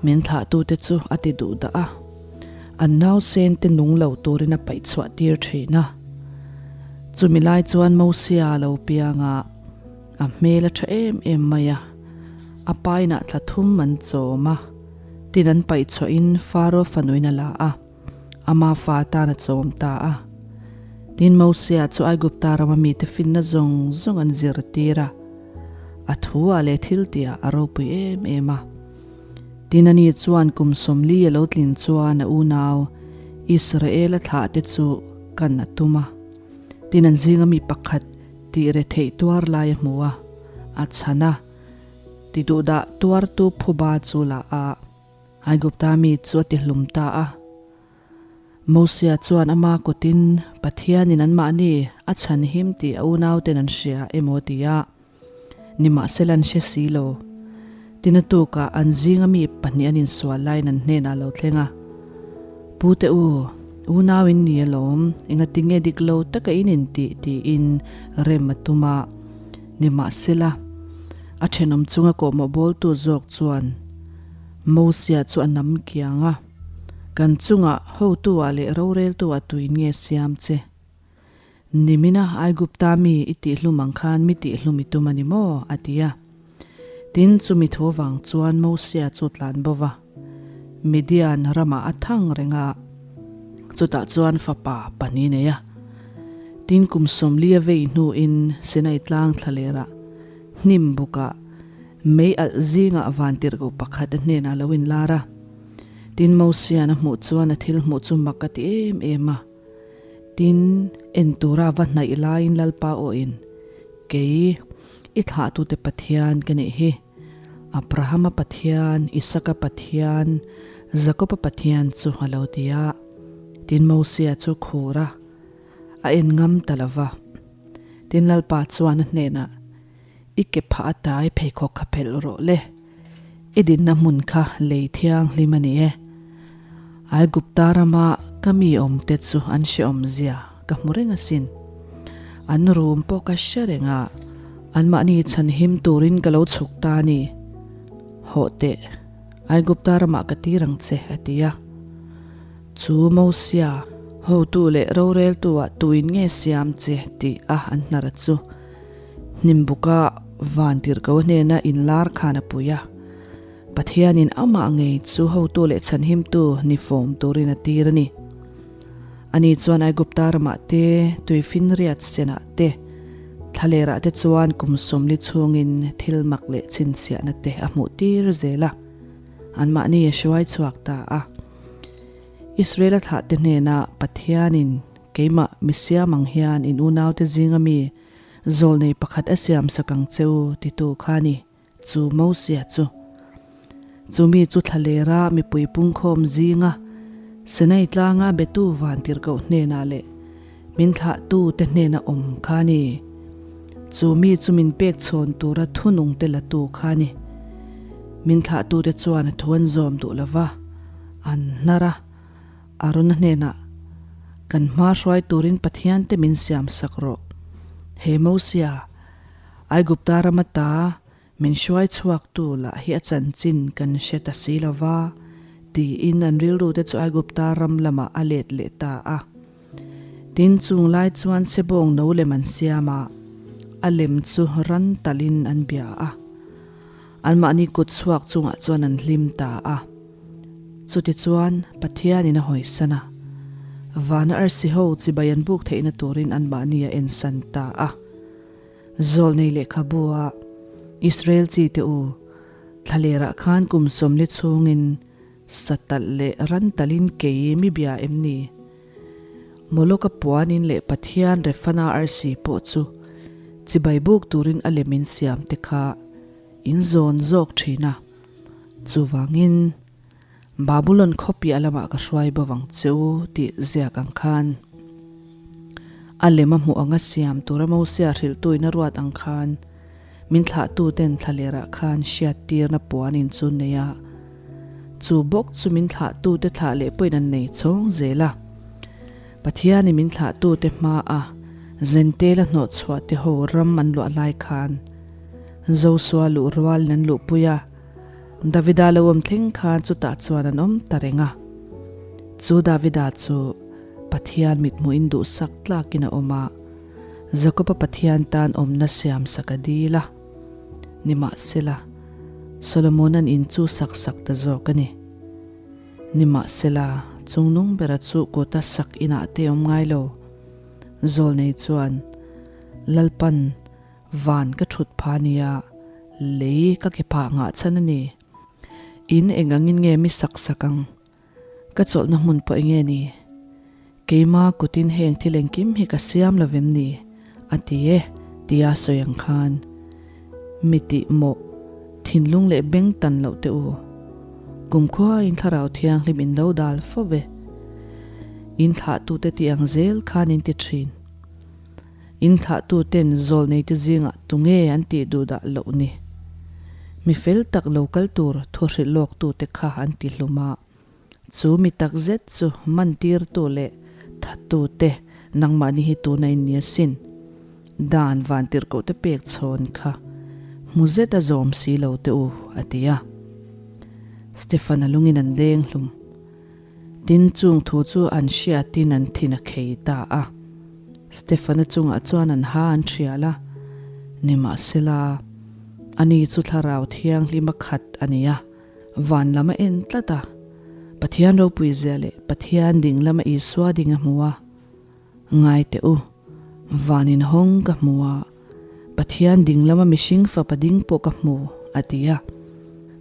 min thlahtute chu a ti duh dah a. An nausen te nung lo turin a paih chhuah tir thin a. Chumi lai chuan Mosia a lo piang a, a hmel a tha em em mai a, a painah thla thum an chawm a. Tin an paih chhuahin Faro fanuin a la a, ama fa atan a chawm ta a. Tin Mosia chu Aigupta rama mite finna zawng zawng an zirtir a, a thuah leh thiltihah a ropui em em a. Tin ani chuan kum 40 a lo tlin chuan a unau Israela thlahte chu kan a tum a. Tin an zinga mi pakhat tih retheih tuar lai a hmu a. A chhan a, tiduhdah tuartu phuba chu la a, Aigupta mi chu a tihlum ta a. Mosia chuan ama kutin Pathianin anmahni a chhan him tih a unauten an hria emaw ti a, nimahsela an hre si lo. Tina tukah an zinga mi pahnih an insual laiin an hnenah a lo thleng a, Pute u, unau in ni alawm, engatinge dik lo taka in intih tiin rem a tum a, nimahsela a thenawm chunga kawhmawh bawltu zawk chuan Mosia chu a nam kiang a, Kan chungah hotu-ah leh roreltu-ah tuin nge siam che? Nimina Aigupta mi i tihhlum ang khan mi tihhlum i tum a ni maw? a ti a. Tin, chumi thu avang chuan Mosia chu tlan bo va, Midian ramah a thang reng a, chutah chuan fapa pahnih nei a. Tin, kum 40 a vei hnuin Sinai tlang thlalerah hnim bukah mei alh zingah vantirhkoh pakhat a hnenah a lo inlar a. Tin, Mosia'n a hmuh chuan a thil hmuh chu mak a ti em em a. Tin, en tura va hnaih laiin Lalpa awhin, Kei, i thlahtute Pathian ka nih hi, Abrahama Pathian, Isaka Pathian, Jakoba Pathian chu a lo ti a. Tin, Mosia chu khur a, a en ngam ta lo va. Tin, Lalpa chuan a hnenah, I ke phah atai pheikhawk kha phelh rawh le. I dinna hmun kha lei thianghlim a ni e. Aigupta rama ka mi awmte chu an hrehawm zia ka hmu reng asin. An rum pawh ka hre reng a, anmahni chhanhim turin ka lo chhuk ta a ni. Hawh teh, Aigupta ramah ka tir ang che, a ti a. Chu Mosia, hotu leh roreltu-ah tuin nge siam che tih a an hnar a chu. Hnimbuka vantirhko hnena inlar khan a pui a, Pathianin amah ngei chu hotu leh chhanhimtu ni fawm turin a tir a ni. Ani chuan Aigupta ramah te, tuifinriat senah te, thlalerah te chuan kum 40 chhungin thil mak leh chhinchhiahna te a hmuh tir zel a, anmahni a hruai chhuak ta a. Israela thlahte hnena Pathianin keimah mi siam ang hian in unaute zinga mi Zawlnei pakhat a siam sak ang che u titu kha ni, chu Mosia chu. Chu mi chu thlalera mipui pungkhawm zinga Sinai tlanga betu vantirhkoh hnenah leh min thlahtu te hnena awm kha ni. Chu mi chu min pek chhawn tura thunung te latu kha ni. Min thlahtu te chuan a thu an zawm duh lova, an hnar a. Arona hnenah, Kan hma hruai turin Pathian te min siam sak rawh. He Mosia, Aigupta rama ta min hruai chhuaktu lah hi a chanchin kan hre ta si lo va, tiin an rilru te chu Aigupta ram lamah a let leh ta a. Tin, chung lai chuan sebawng no lem an siam a, a lem chu ran talin an bia a. Anmahni kut chhuak chungah chuan an hlim ta a. Chutichuan, Pathianin a hawisan a, vana arsi ho chibai an buk theihna turin anmahni a ensan ta a. Zawlnei lehkhabu a, Israel chite u, thlalerah khan kum 40 chhungin satalh leh ran talin kei mi bia em ni? Moloka puanin leh Pathian Refana arsi pawh chu chibai buk turin a lem in siam te kha in zawn zawk thin a. Chuvangin, Babulon khaw piah lamah ka hruai bo vang che u tih ziak ang khan, a lem a hmuh anga siam tura Mosia hrilhtuin a ruat ang khan, min thlahtuten thlalerah khan hriattirna puanin chu nei a, chu bawk chu min thlahtute thlah leh pawhin an nei chhawng zel a. Pathianin min thlahtute hmaa Zentela hnawhchhuah te ho ram an luah lai khan, Josua luh rualin an luhpui a, Davida lo awm thleng khan chutah chuan an awm ta reng a. Chu Davida chu Pathian mithmuhin duhsak tlakin a awm a, Jakoba Pathian tan awmna siam sak a dil a. Nimahsela, Solomona'n in chu sak sak ta zawk a ni. Nimahsela, chungnung bera chu kawta sak inah te awm ngai lo. Zawlnei chuan, Lalpan, Van ka thut pha nia, lei ka ke phah ngah chhan a ni. In eng angin nge mi sak sak ang? Ka chawlhna hmun pawh enge ni? Keima kutin heng thil engkim hi ka siam lo vem ni? A ti e, tia sawi ang khan. Mi tih mawh, thinlung leh beng tan loh teh u. Kumkhua in Thlarau Thianghlim in lo dal fo ve. In thlahtute tih ang zel khan in ti thin. In thlahtuten zawlneite zingah tunge an tih duh dah loh ni. Mi fel tak lo kal tur thu hrilh lawktute kha an ti hlum a. Chu mi tak zet chu mantirtu leh thattute nangmahni hi tuna in ni asin. Dan vantirhkohte pek chhawn kha hmu zet a zawm si lo teh u, a ti a. Stefan-a lungin an deng hlum. Tin, chung thu chu an hriatin an thin a khei ta a. Stefan-a chungah chuan an ha an thial a, nimahsela, ani chu Thlarau Thianghlima khat a ni a. Van lam a en tlat a, Pathian ropui zia leh Pathian ding lama Isua ding a hmu a. Ngai teh u, van inhawng ka hmu a, Pathian ding lama mihring fapa ding pawh ka hmu, a ti a.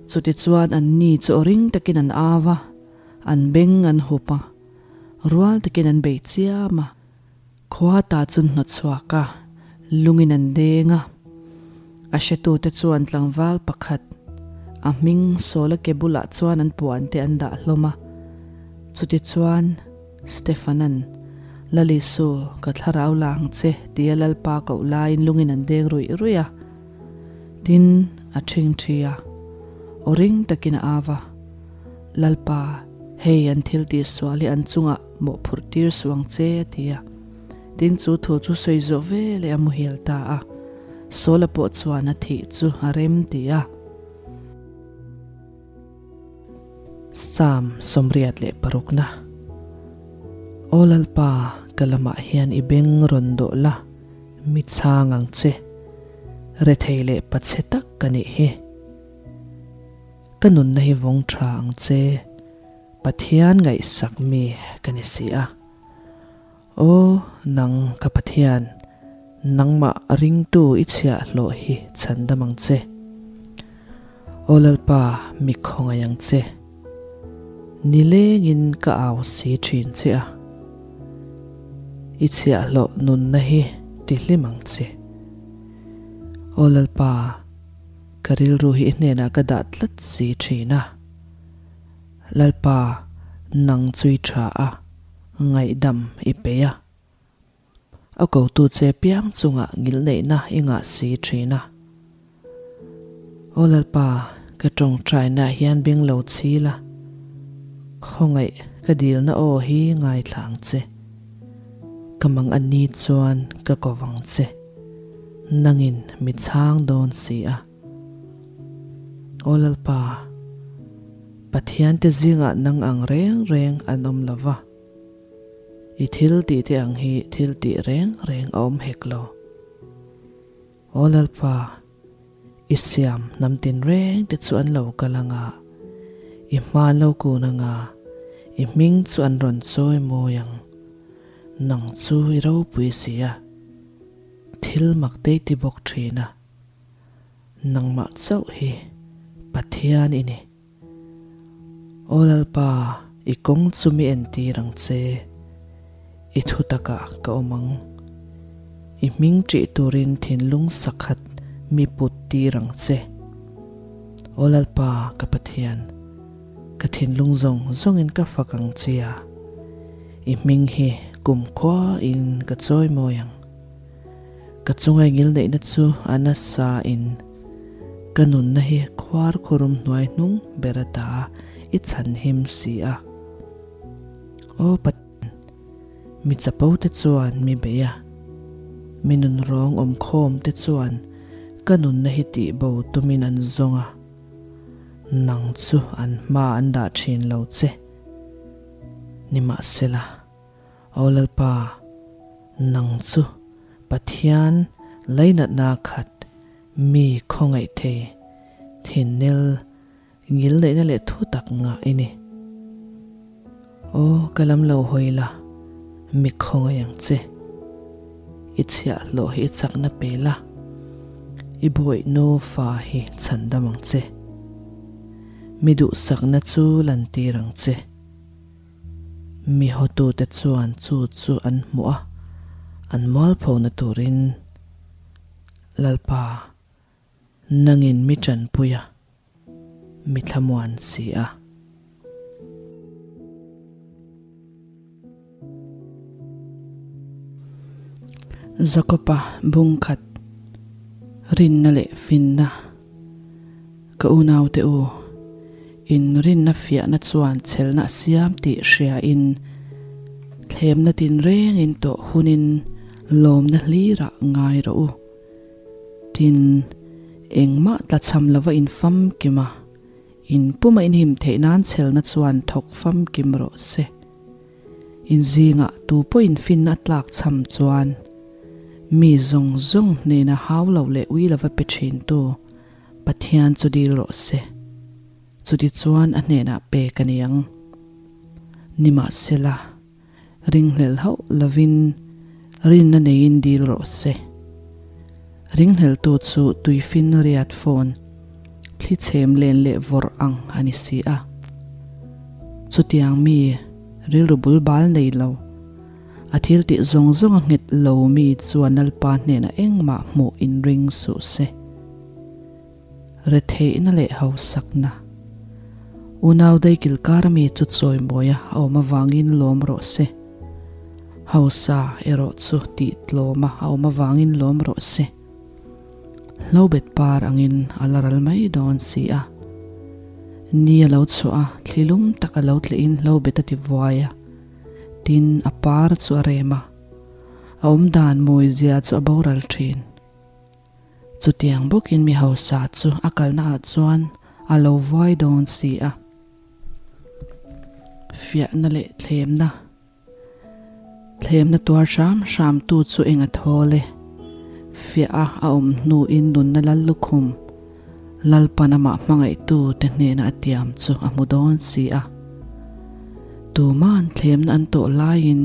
Chutichuan anni chu aw ring takin an au a, an beng an hup a, rual takin an bei chiam a. Khua ta chu hnawt chhuak a, lungin an deng a. A hretute chuan tlangval pakhat, a hming Sawla ke bulah chuan an puan te an dah hlawm a. Chutichuan, Stefanan, Lal Isu, ka thlarau la ang che, tia Lalpa koh laiin lungin an deng ruih ruih a. Tin, a ṭhingṭhi a, aw ring takin a au a, Lalpa, hei an thil tihsual hi an chungah mawhphurh tir suh ang che, a ti a. Tin, chu thu chu sawi zawh ve leh a muhil ta a. Saula pawh chuan a thih chu a rem ti a. Psalm 86na Aw Lalpa, ka lamah hian i beng rawn dawh la, mi chhang ang che. Rethei leh pachhe tak ka nih hi. Ka nunna hi vawng tha ang che, Pathian ngaihsak mi ka ni si a. Aw, nang ka Pathian, nangmah ringtu i chhiahhlawh hi chhandam ang che. Aw Lalpa, mi khawngaih ang che. Nilengin ka au si thin che a. I chhiahhlawh nunna hi tihlim ang che. Aw Lalpa, Ka rilru hi i hnenah ka dah tlat si thin a. Lalpa, nang chu i tha a, ngaihdam i peih a. A kotu che piang chungah ngilneihna i ngah si thin a. Aw Lalpa, ka tawngtainaah hian beng lo chhil a, khawngaih ka dilna aw hi ngaithla ang che. Ka mang a ni chuan ka ko vang che. Nangin mi chhang dawn si a. Aw Lalpa, Pathiante zingah nang ang reng reng an awm lo va, i thil tihte ang hi thil tih reng reng a awm hek lo. Aw Lalpa, i siam hnam tinreng te chu an lo kal ang a, i hma an lo kun ang a, i hming chu an rawn chawi mawi ang. Nang chu i ropui si a. Thil mak te ti bawk thin a, nangmah chauh hi Pathian i ni. Aw Lalpa, i kawng chu mi entir ang che, i thu takah ka awm ang. I hming ṭih turin thinlung sakhat mi put tir ang che. Aw Lalpa, ka Pathian, ka thinlung zawng zawngin ka fak ang che a, i hming hi kumkhua in ka chawi mawi ang. Ka chunga i ngilneihna chu a nasa in ka nunna hi khuar khurum hnuai hnung ber ata i chhanhim si a. Aw Pathian, mi chapo te chuan mi bei a, mi nunrawng awmkhawm te chuan ka nunna hi tihbo tumin an zawng a, nang chu an hma an dah thin lo che. Nimahsela. Aw Lalpa, nang chu Pathian lainatna khat mi khawngaih thei, thinnel, ngilneihna leh thu tak ngah i ni. Aw ka lam lo hawi la, mi khawngaih ang che. I chhiahhlawh hi i chakna pe la, i bawih nufa hi chhandam ang che. Mi duhsakna chu lantir ang che. Mi hotute chuan chu chu an hmuh a, an mualphona turin, Lalpa, Nangin mi ṭanpui a, mi thlamuan si a. Jakob-a bungkhat rinna leh finna Ka unaute u, in rinna fiahna chuan chhelna a siam tih hriain thlemna tinrengin tawh hunin lawmna hlirah ngai rawh u. Tin, engmah tlachham lova in famkim a, in puma in him theih nan chhelna chuan thawk famkim rawh se. In zingah tu pawhin finna a tlak chham chuan mi zawng zawng hnena hau lo leh ui lova pe thintu Pathian chu dil rawh se. Chutichuan a hnenah pek a ni ang. Nimahsela, ringhlel hauh lovin rinna neiin dil rawh se. Ringhleltu chu tuifin riat fawn, thli chhem len leh vawrh ang a ni si a. Chutiang mi rilru bul bal nei lo, a thil tih zawng zawng a nghet lo mi chuan Lalpa hnenah engmah hmuh inring suh se. Retheihna leh hausakna. Unau daikil kar mi chu chawimawia a awm avangin lawm rawh se. Hausa erawh chu tih tlawma a awm avangin lawm rawh se. Hlobet par angin a la ral mai dawn si a. Ni a lo chhuah a, thli lum tak a lo tlihin hlobet a ti vuai a. Tin, a par chu a rem a. A awmdan mawizia chu a boral thin. Chutiang bawkin mi hausa chu a kalna ah chuan a lo vuai dawn si a. Fiahna leh thlemna Thlemna tuar hram hram tu chu eng a thawl e. Fiah a a awm hnuin nunna lal lukhum Lalpan amah hmangaihtu te hnena a tiam chu a hmu dawn si a. Tuma'n thlemna an tawh laiin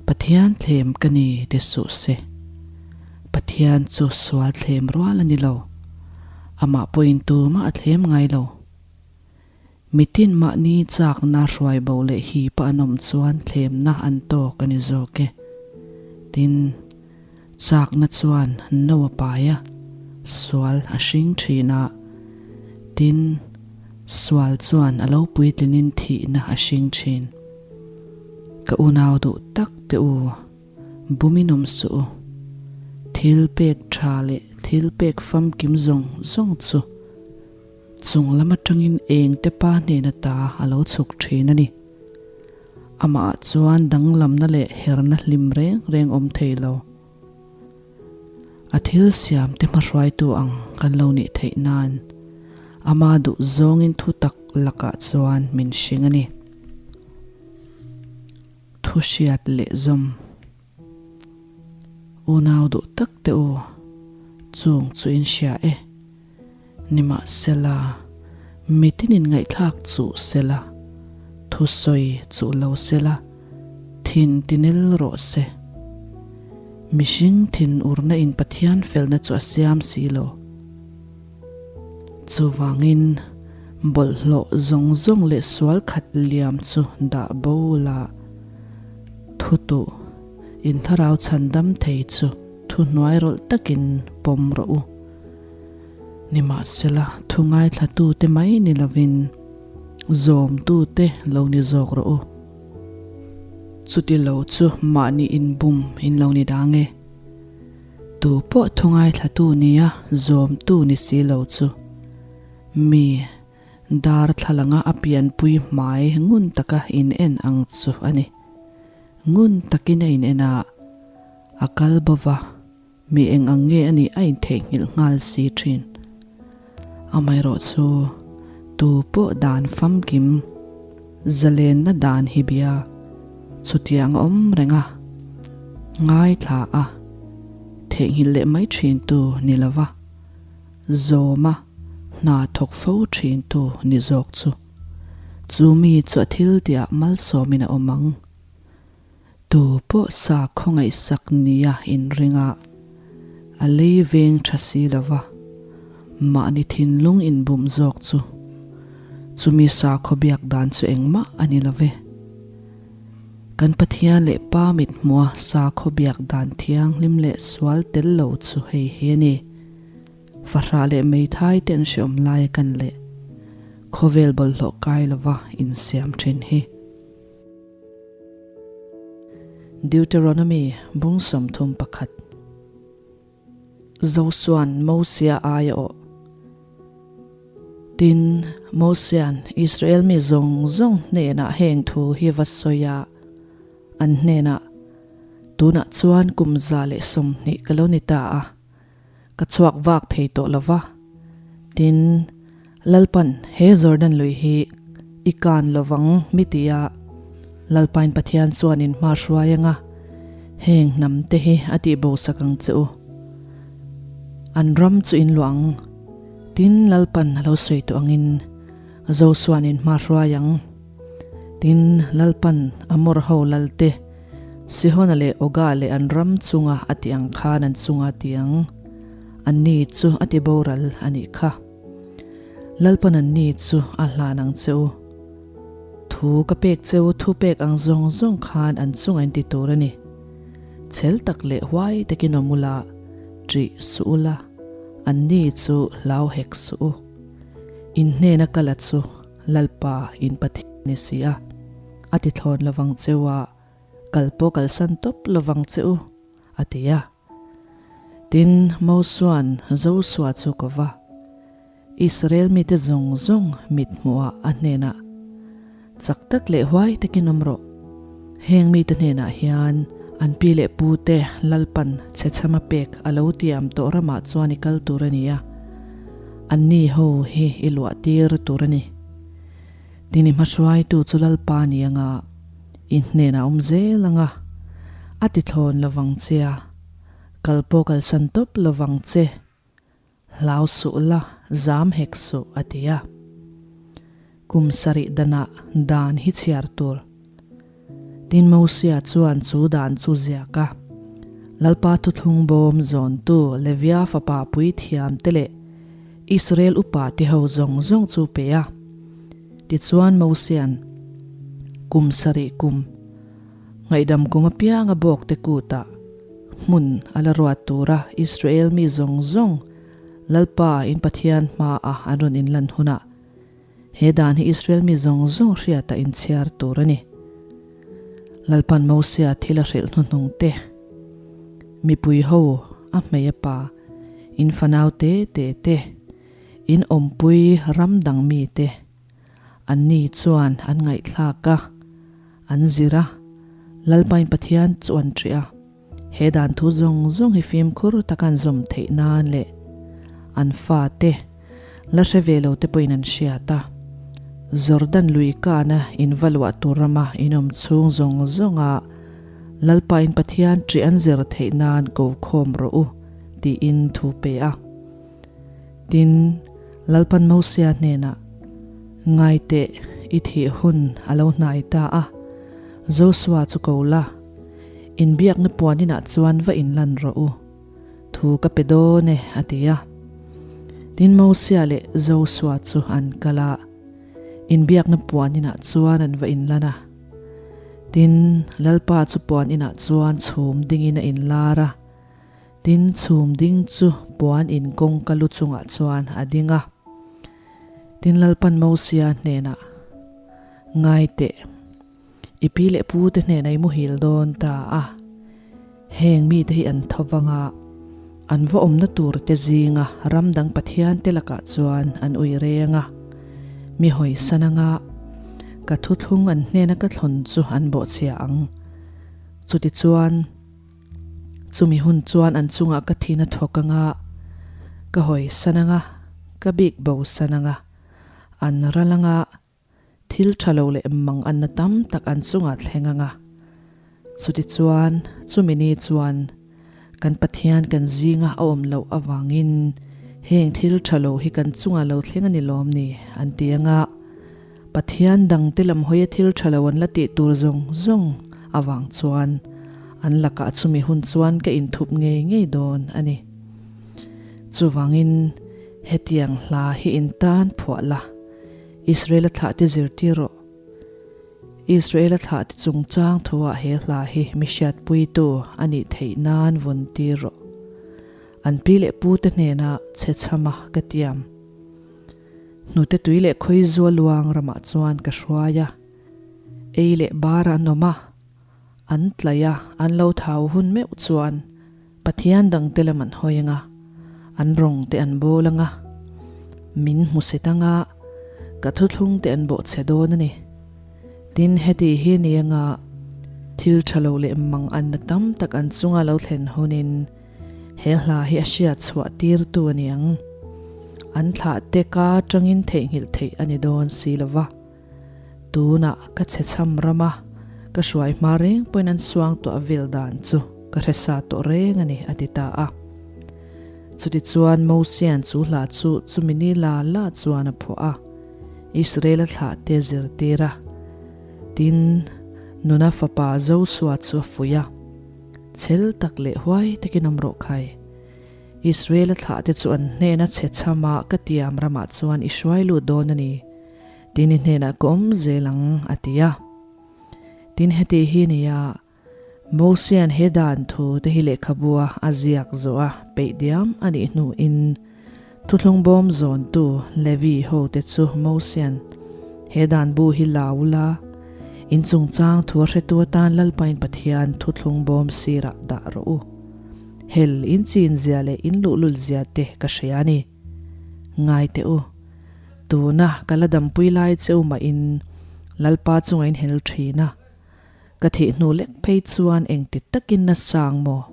Pathian thlem ka ni ti suh se. Pathian chu sual thlem rual a ni lo. Amah pawhin tumah a thlem ngai lo. Mitin mahni chakna hruai bo leh hipa an awm chuan thlemna an tawk a ni zawk e. Tin, chakna chuan no a pai a, sual a hring thin a. Tin, sual chuan a lo puitlinin thihna a hring thin. Ka unau duh tak te u. Bumin awm suh u. Thil pek tha leh thil pek famkim zawng zawng chu chung lam atangin eng te pa hnena ta a lo chhuk thin a ni. Amah ah chuan danglamna leh herna hlim reng reng awm thei lo. A thil siam te hmahruaitu ang kan lo nih theih nan ama duh zawngin thu tak lakah chuan min hring a ni. Thu hriat leh zawm. Unau duh tak te u, chung chu in hria e. Nimahsela, mitin in ngaihthlak chuh sela, thu sawi chuh lo sela, thin tinel rawh se. Mihring thin urna in Pathian felna chu a siam si lo. Chuvangin, bawlhhlawh zawng zawng leh sual khat liam chu dah bo la, thu tuh in thlarau chhandam thei chu thu hnuai rawlh takin pawm rawh u. Nimahsela, thu ngaithlatute mai ni lovin zawmtute lo ni zawk rawh u. Chuti lo chu mahni inbum in lo ni dang e. Tu pawh thu ngaithlatu nia zawmtu ni si lo chu mi darthlalanga a pianpui hmai ngun taka in en ang chu a ni. Ngun takin a in en a, a kal bo va, mi eng ang nge a nih a intheihnghilh nghal si thin. Amaherawhchu, tu pawh dan famkim Zalenna dan hi bia chutiang a awm reng a, ngaithla a, theihnghilh leh mai thintu ni lova, zawma hna thawk fo thintu ni zawk chu. Chu mi chu a thil tihah malsawmin a awm ang. Tu pawh sa khawngaihsak nia inring a, a lei veng tha si lo va, mahni thinlung inbum zawk chu. Chumi sakhaw biak dan chu engmah a ni lo ve. Kan Pathian leh Pa mithmua sakhaw biak dan thianghlim leh sual tel lo chu hei hi a ni. Fahrah leh meithai te an hreawm lai a kan leh khawvel bawlhhlawh kai lova insiam thin hi. Deuteronomy bung 31. Josua'n Mosia ai a awh. Tin, Mosia'n Israel mi zawng zawng hnenah heng thu hi va sawi a, an hnenah, Tunah chuan kum 120 ka lo ni ta a, ka chhuak vak thei tawh lo va. Tin, Lalpan he Jordan lui hi i kan lo vang mi ti a, Lalpain Pathian chuan in hma hruai anga heng hnam te hi a tih bo sak ang che u. An ram chu in luah ang. Tin, Lalpan a lo sawi tawh angin Josua'n in hma hruai ang. Tin, Lalpan Amor ho lal te, Sihona leh Oga leh an ram chunga a ti ang khan an chunga ti ang. Anni chu a ti boral a nih kha. Lalpan anni chu a hlan ang che u. Thu ka pek che u thu pek ang zawng zawng khan an chunga in ti tur a ni. Chhel tak leh huai takin awm ula, ṭih suh ula, anni chu hlau hek suh u. In hnena kala chu Lalpa in Pathian ni si a, a ti thlawn lovang che u a, kal pawh kalsan tawp lovang che u, a ti a. Tin, Mosua'n Josua chu ko va, Israel mite zawng zawng mit hmuhah a hnenah, Chak tak leh huai takin awm rawh. Heng mite hnenah hian an pi leh pute Lalpan chhechhama pek a lo tiam tawh ramah chuan i kal tur a ni a, anni ho hi i luah tir tur a ni. Tin i hmahruaitu chu Lalpa ni anga i hnenah awm zel anga a ti thlawn lovang che a, kal pawh kalsan tawp lovang che. Hlau suh la, zam hek suh, a ti a. Kum sarih danah dan hi chhiar tur. Tin Mosia chuan chu dan chu ziak a. Lalpa thuthlung bawm zawntu Levia fapa puithiam te leh Israel upa te ho zawng zawng chu pe a. Tichuan Mosia'n kum sarih kum ngaihdam kum apianga bawk te kutah hmun a la ruat tura Israel mi zawng zawng Lalpa in Pathian hmaah an rawn inlan hunah he dan hi Israel mi zawng zawng hriatah inchhiar tur a ni. Lalpan Mosia thil a hrilh hnuhnung te, mipui ho, a hmei a pa, in fanau te te te, in awmpui ram dang mi te, Anni chuan an ngaihthlak a, an zir a, Lalpain Pathian chu an ṭih a. He dan thu zawng zawng hi fimkhur taka an zawm theih nan leh an fate la hre ve lo te pawhin an hriat a. Jordan lui kana in va luah tur rama in awm chhung zawng zawnga Lalpain Pathian ṭih an zir theih nan ko khawm rawh u tiin thu pe a. Tin, Lalpan Mosia hnenah, Ngai teh, i thih hun a lo hnai ta a, Josua chu ko la, inbiakna puan inah chuan va inlan rawh u, thu ka pe dawn e, a ti a. Tin, Mosia leh Josua chu an kal a, inbiakna puan inah chuan an va inlan a. Tin, Lalpa chu puan inah chuan chhum dingin a inlar a. Tin, chhum ding chu puan in kawngka lu chungah chuan a ding a. Tin, Lalpan Mosia hnenah, Ngai teh, i pi leh pu te hnenah i muhil dawn ta a, heng mite hi an tho vang a, an va awmna tur te zinga ram dang pathian te lakah chuan an ui reng a, mi hawisan anga ka thuthlung an hnena ka thlawn chu an bawhchhia ang. Chutichuan. Chumi hun chuan an chungah ka thin a thawk anga, ka hawi san anga, ka bik bo san anga, an ral anga, thil tha lo leh mang anna tam tak an chungah thleng anga. Chutichuan, chumi ni chuan kan Pathian kan zinga a awm loh avangin heng thil tha lo hi kan chungah lo thleng a ni lawm ni? an ti anga. Pathian dangte lam hawia thil tha lo an la tih tur zawng zawng avang chuan an lakah chumi hun chuan ka inthup ngei ngei dawn a ni. Chuvangin hetiang hla hi in tan phuah la, Israela thlahte zirtir rawh. Israela thlahte chungchang thuah he hla hi mi hriatpuitu a nih theih nan vawn tir rawh. An pi leh pu te hnena chhe chham a ka tiam. Hnute tui leh khawi zua luang ramah chuan ka hruai a. Ei leh bar an awm a, an tlaih a, an lo thau hun meuh chuan Pathian dangte lam an hawi anga, an rawng te an bawl anga, min hmu set anga, ka thuthlung te an bawhchhe dawn a ni. Tin, heti hi ni anga thil tha lo leh mang anna tam tak an chunga lo thlen hunin he hla hi a hriat chhuah tirtu a ni ang. An thlah te ka tangin theihnghilh theih a ni dawn si lo va. Tunah ka chhe chham ram a, ka hruai hma reng pawhin an suang tuah vel dan chu ka hre sa tawh reng a ni, a ti ta a. Chutichuan Mosia'n chu hla chu chumi ni la la chuan a phuah a, Israela thlahte zirtir a. Tin, Nuna fapa Josua chu a fuih a, Chhel tak leh huai takin awm rawh khai. Israela thlahte chu an hnena chhe chhama ka tiam ramah chuan i hruai lut dawn a ni. Tin i hnenah ka awm zel ang, a ti a. Tin heti hi nia, Mosia'n he dan thu te hi lehkhabua a ziak zawh a peih diam a nih hnuin thuthlung bawm zawntu Levi hote chu Mosia'n he dan bu hi la ula, in chungchang thu a hretu atan Lalpain Pathian thuthlung bawm sirah dah rawh u. Hel in chin zia leh in luhlul zia te ka hria a ni. Ngai teh u. Tuna ka la dampui lai che u mahin Lalpa chunga in hel thin a, ka thih hnu lek phei chuan engti takin na sang maw?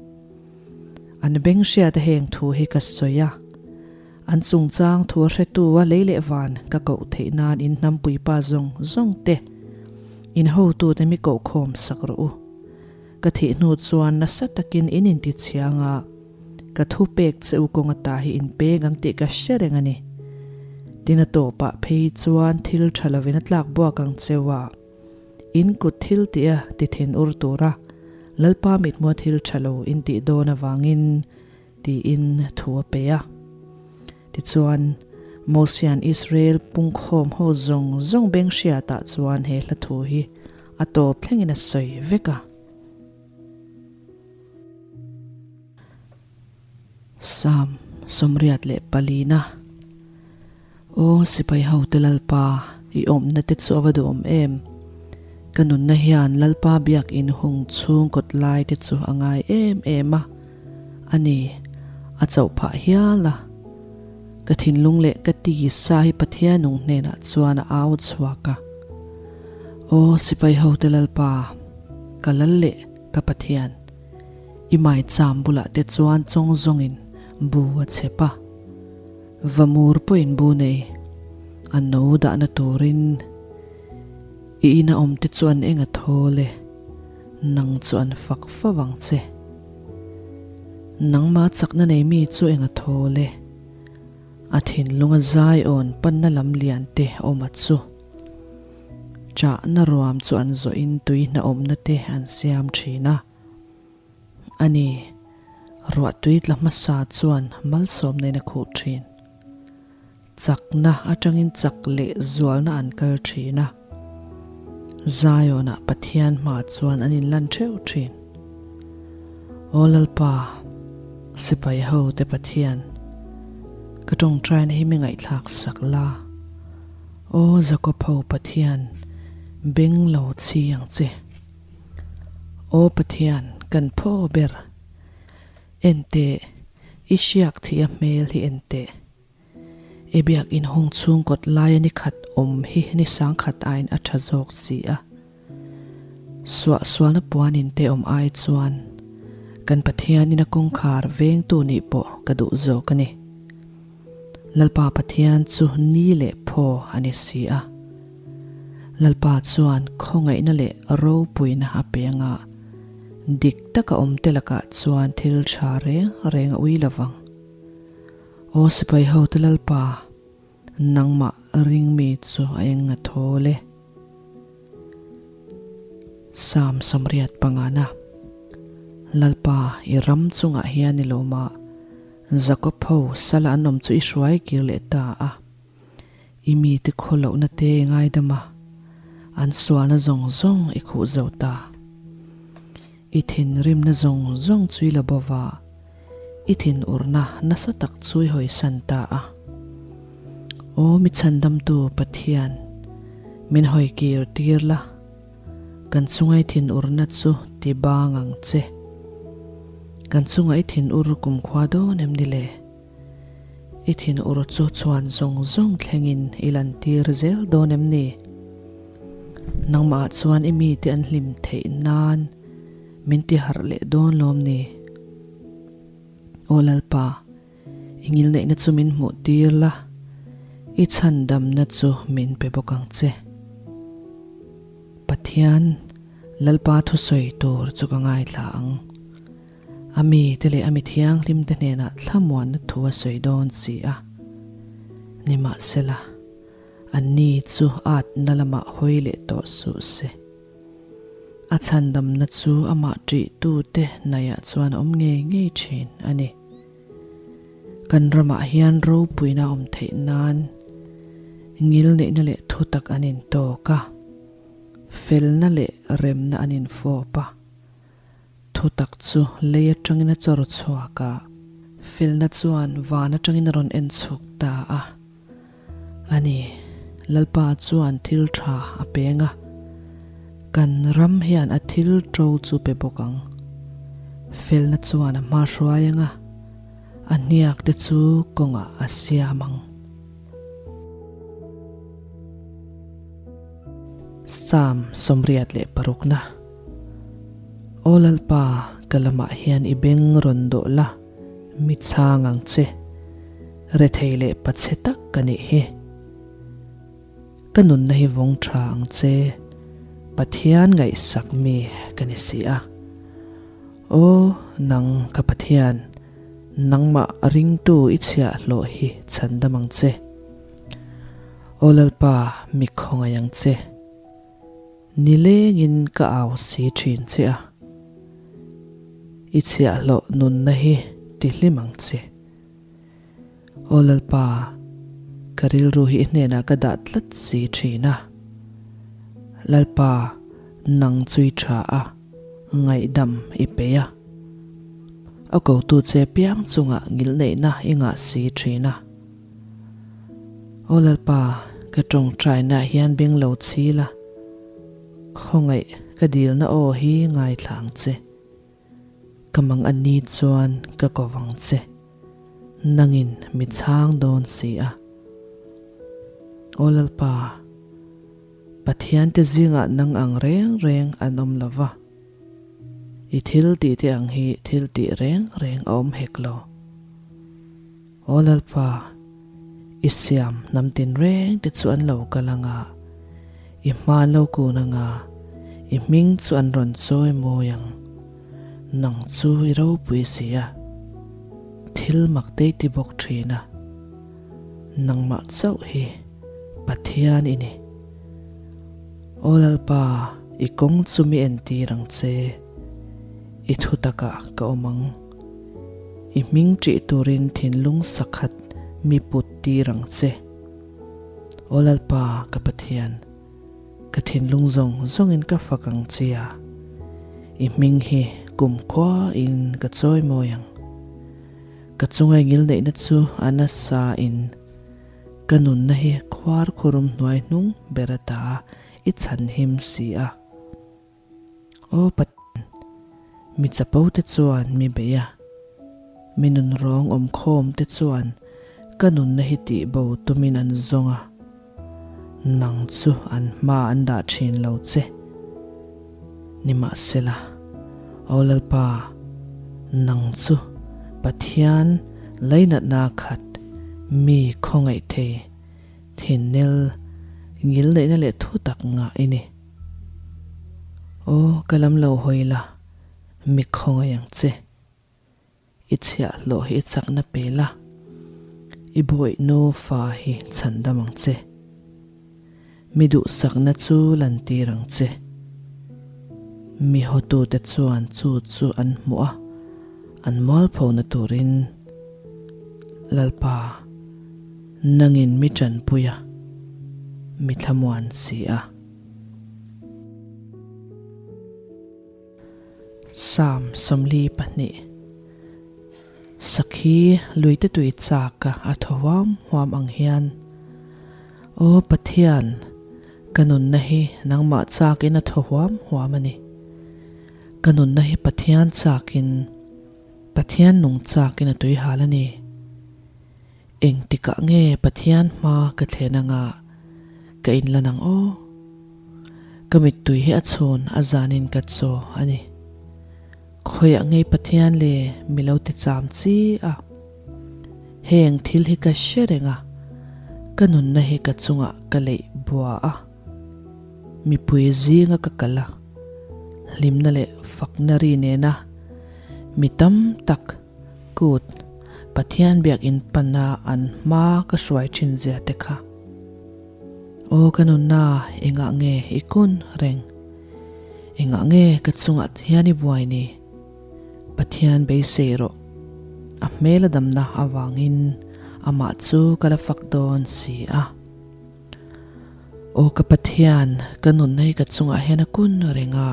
An beng hriat a heng thu hi ka sawi a, an chungchang thu a hretu a lei leh van ka koh theih nan in hnampui pa zawng zawng te, in hotute mi kohkhawm sak rawh u. Ka thih hnu chuan nasa takin in intichhiang a. Ka thu pek che u kawng ata hi in peng ang tih ka hre reng a ni. Tin a tawpah phei chuan thil tha lovin a tlak buak ang cheu a, in kut thil tih a ti thin ur tura Lalpa mithmua thil tha lo in tih dawn avangin tiin thu a pe a. Tichuan, Mosia'n Israel pungkhawm ho zawng zawng beng hriatah chuan he hla thu hi a tawp thlengin a sawi vek a. Psalm 24 Aw sipai hote Lalpa, i awmna te chu a va duhawm em! Ka nunna hian Lalpa biakin hung chhung kawt lai te chu a ngai em em a, a ni, a chauh phah hial a. Ka thinlung leh ka tisa hi Pathian nung hnenah chuan a au chhuak a. Aw sipai hote Lalpa, ka lal leh Ka Pathian, i maicham bulah te chuan chawng zawngin bu a chhep a, vamur pawhin bu nei a no dahna turin i ina awm te chu an eng a thawl e, nang chu an fak fo ang che. Nangmah chakna nei mi chu eng a thawl e, a thinlunga zai awn panna lam lian te awm a chu. Chahna ruam chu an zawhin tui hnahawmna te an siam thin a. A ni, ruah tui tla hmasa chuan malsawmna in a khuh thin. Chakna atangin chak leh zualna an kal thin a. Zion-ah Pathian hma chuan an inlan theuh thin. Aw Lalpa, sipai ho te Pathian, ka tawngtaina hi mi ngaihthlak sak la. Aw Jakob ho Pathian, beng lo chhi ang che. Aw Pathian, kan phaw ber. En teh, i hriak thih a hmel hi en teh. I biak inhung chhung kawt laia ni khat awm hi ni sangkhat aiin a tha zawk si a. Suahsualna puanin te awm ai chuan kan Pathianin a kawngkhar vengtu nih pawh ka duh zawk a ni. Lalpa Pathian chu ni leh phaw a ni si a. Lalpa chuan khawngaihna leh ropuina a pe anga dik taka awm te lakah chuan thil tha reng reng a ui lovang. Aw sipai hote Lalpa, nangmah ring mi chu a eng a thawl e. Psalm 85 Lalpa, i ram chungah hian i lawm a, Jakob ho sala an awm chu i hruai kir leh ta a. I mite khaw lohna te i ngaidam a, an sualna zawng zawng i khuh zo ta. I thinrimna zawng zawng chu i la bo va. I thinurna nasa tak chu i hawisan ta a. Aw mi chhandamtu Pathian, min hawi kir tir la, kan chunga i thinurna chu ti bang ang che. Kan chunga i thinur kumkhua dawn em ni le? I thinur chu chhuan zawng zawng thlengin i lantir zel dawn em ni? Nangmah chuan i mite an hlim theih nan min ti harh leh dawn lawm ni? Aw Lalpa, i ngilneihna chu min hmuh tir la, i chhandamna chu min pe bawk ang che. Pathian, Lalpa thusawi tur chu ka ngaithla ang. A mite leh a mi thianghlimte hnenah thlamuanna thu a sawi dawn si a. Nimahsela, anni chu atna lamah hawi leh tawh suh se. A chhandamna chu amah ṭihtute hnaihah chuan a awm ngei ngei ṭhin a ni. Kan ramah hian ropuina a awm theih nan ngilneihna leh thutak an intawk a, felna leh remna an infawp a. Thutak chu lei atangin a chawr chhuak a, felna chuan van atangin a rawn en chhuk ta a. A ni, Lalpa chuan thil tha a peng a, kan ram hian a thil to chu pe bawk ang. Felna chuan a hma hruai ang a, a hniak te chu kawngah a siam ang. Psalm 86 na. Aw Lalpa, ka lamah hian i beng rawn dawh la, mi chhang ang che. Rethei leh pachhe tak ka nih hi. Ka nunna hi vawng tha ang che, Pathian ngaihsak mi ka ni si a. Aw nang ka Pathian, nangmah ringtu i chhiahhlawh hi chhandam ang che. Aw Lalpa, mi khawngaih ang che. Nilengin ka au si thin che a, i chhiahhlawh nunna hi ti hlim ang che. Aw Lalpa, ka rilru hi i hnenah ka dah tlat si thin a. Lalpa, nang chu i tha a, ngaihdam i peih a. A kotu che piang chungah ngilneihna i ngah si thin a. Aw Lalpa, ka tawngtainaah hian beng lo chhi la, khawngaih ka dilna aw hi ngaithla ang che. Ka mang a ni chuan ka ko vang che, nangin mi chhang dawn si a. Aw Lalpa, Pathiante zingah nang ang reng reng an awm lo va, i thil tihte ang hi thil tih reng reng a awm hek lo. Aw Lalpa, i siam hnam tinreng te chu an lo kal ang a, i hma an lo kun ang a, i hming chu an rawn chawi mawi ang. Nang chu i ropui si a, thil mak te i ti bawk thin a, nangmah chauh hi Pathian i ni. Aw Lalpa, i kawng chu mi entir ang che, i thutakah ka awm ang. I hming ṭih turin thinlung sakhat mi put tir ang che. Aw Lalpa ka Pathian, ka thinlung zawng zawngin ka fak ang che a, i hming hi kumkhua in ka chawi mawi ang. Ka chunga i ngilneihna chu a nasa in ka nunna hi khuar khurum hnuai hnung ber ata i chhanhim si a. Aw Pathian, mi chapo te chuan mi bei a, mi nunrawng awmkhawm te chuan ka nunna hi tih bo tumin an zawng a, nang chu an hma an dah thin lo che. Nimahsela, Aw Lalpa, nang chu Pathian lainatna khat mi khawngaih thei, thinnel ngilneihna leh thu tak ngah i ni. Aw, ka lam lo hawi la, mi khawngaih ang che. I chhiahhlawh hi i chakna pe la, i bawih nufa hi chhandam ang che. Mi duhsakna chu lantir ang che. Mi hawtute chuan chu chu an hmuh a, an mualphona turin Lalpa nangin mi tanpui a, mi thlamuan si a. Psalm 42. Sakhi luite tui chak a a thaw huam huam ang hian, Aw Pathian, ka nunna hi nangmah chakin a thaw huam huam a ni. Ka nunna hi Pathian chakin, Pathian nung chakin a tui hal a ni. Engtikah nge Pathian hma ka thlen anga ka inlan ang aw? Ka mittui hi a chhun a zanin ka chaw a ni. Khawiah ngei Pathian le mi lo ti cham chi a. Heng thil hi ka hre reng a, ka nunna hi ka chungah ka leih bua a. Mipui zinga ka kal a, hlimna leh fakna ri nena mi tam tak kut Pathian biakinn pana an hma ka hruai thin zia te kha. Aw ka nunna engah nge i kun reng? Engah nge ka chungah hian i buai ni? Pathian beisei rawh. A hmel a damna avangin amah chu ka la fak dawn si a. Aw ka Pathian, ka nunna hi ka chungah hian a kun reng a.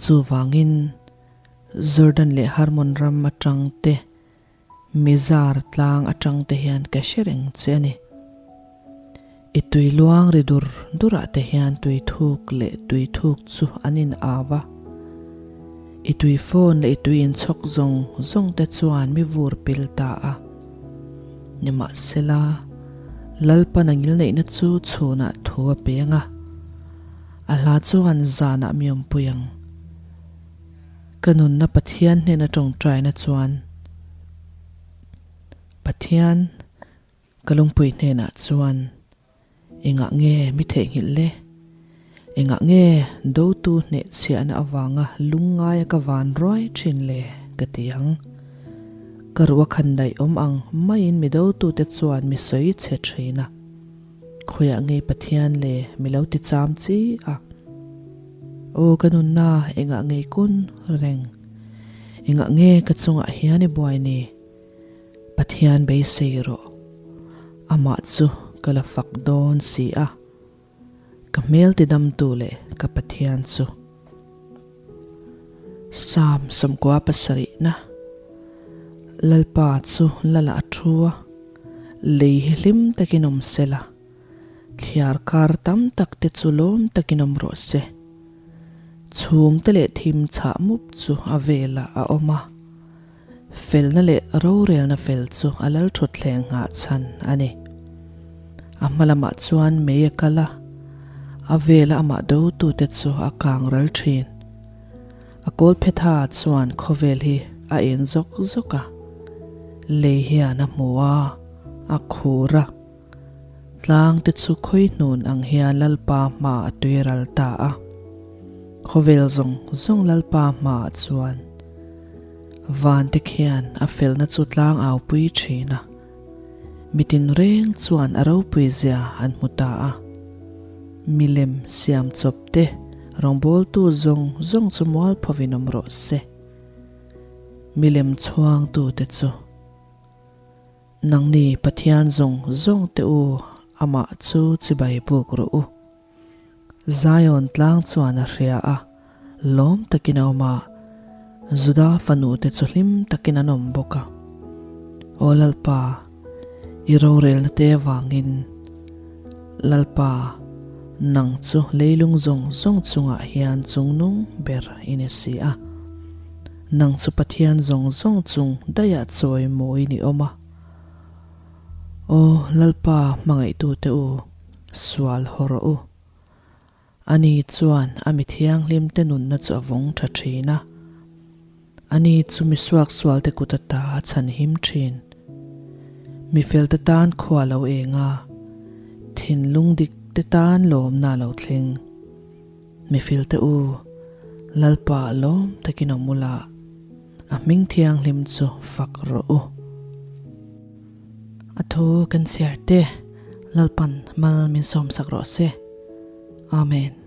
Chuvangin Jordan leh Hermon ram atang te, Mizar tlang atang te hian ka hre reng che a ni. I tui luang ri dur durah te hian tui thuk leh tui thuk chu an in au a. I tui phone leh i tui inchhawk zawng zawng te chuan mi vur pil ta a. Nimahsela, Lalpan a ngilneihna chu chhunah thu a peng a, a hla chuan zanah mi awmpui ang. Ka nunna Pathian hnena tawngtaina chuan Pathian ka lungpui hnenah chuan engah nge mi theihnghilh le? Engah nge dotu hnehchhiahna avanga lungngaia ka van ruai thin le? ka ti ang. Ka ruh a khan daih awm ang maiin mi dotute chuan mi sawi chhe thin a. Khawiah nge Pathian le mi lo ti cham chi a? Aw ka nunna engah nge kun reng? Engah nge ka chungah hian i buai ni? Pathian beisei rawh. Amah chu ka la fak dawn si a. Ka hmel tidamtu leh ka Pathian chu. Psalm 77 Lalpa chu lala a thu a, lei hi hlim takin awm se la, thliar kar tam tak te chu lawm takin awm rawh se. Chhum te leh thim chhah mup chu a velah a awm a, Felna leh rorelna fel chu a lal thutthleng nghah chhan a ni. A hma lamah chuan mei a kal a, a vela amah dotute chu a kang ral thin. A kawlphetha chuan khawvel hi a en zawk zawk a, lei hian a hmu a, a khur a. Tlang te chu khawihnun ang hian Lalpa hma a tui ral ta a. Khawvel zawng zawng Lalpa hmaah chuan van te khian a felna chu tlang au pui thin a. Mitin reng chuan a ropui zia an hmu ta a. Milem siam chawp te rawngbawltu zawng zawng chu mualphovin awm rawh se. Milem chhuangtute chu. Nangni Pathian zawng zawng te u, amah chu chibai buk rawh u. Zion tlang chuan a hria a, lawm takin a awm a, Juda fanu te chu hlim takin an awm bawk a. Aw Lalpa, i rorelna te vangin, Lalpa, nang chu leilung zawng zawng chungah hian chungnung ber i ni si a. Nang chu Pathian zawng zawng chung daihah chawi mawiin i awm a. Aw Lalpa hmangaihtute u, sual haw rawh u. Ani chuan a mi thianghlimte nunna chu a vawng tha thin a. Ani chu mi suaksualte kut ata a chhanhim thin. Mi felte tan khua lo eng a, thinlung dikte tan lawmna a lo thleng. Mifilte u, Lalpa lawm takin awm ula, a hming thianghlim chu fak rawh u. A thu kan chhiar te, Lalpan mal min sawmsak rawh se. Amen.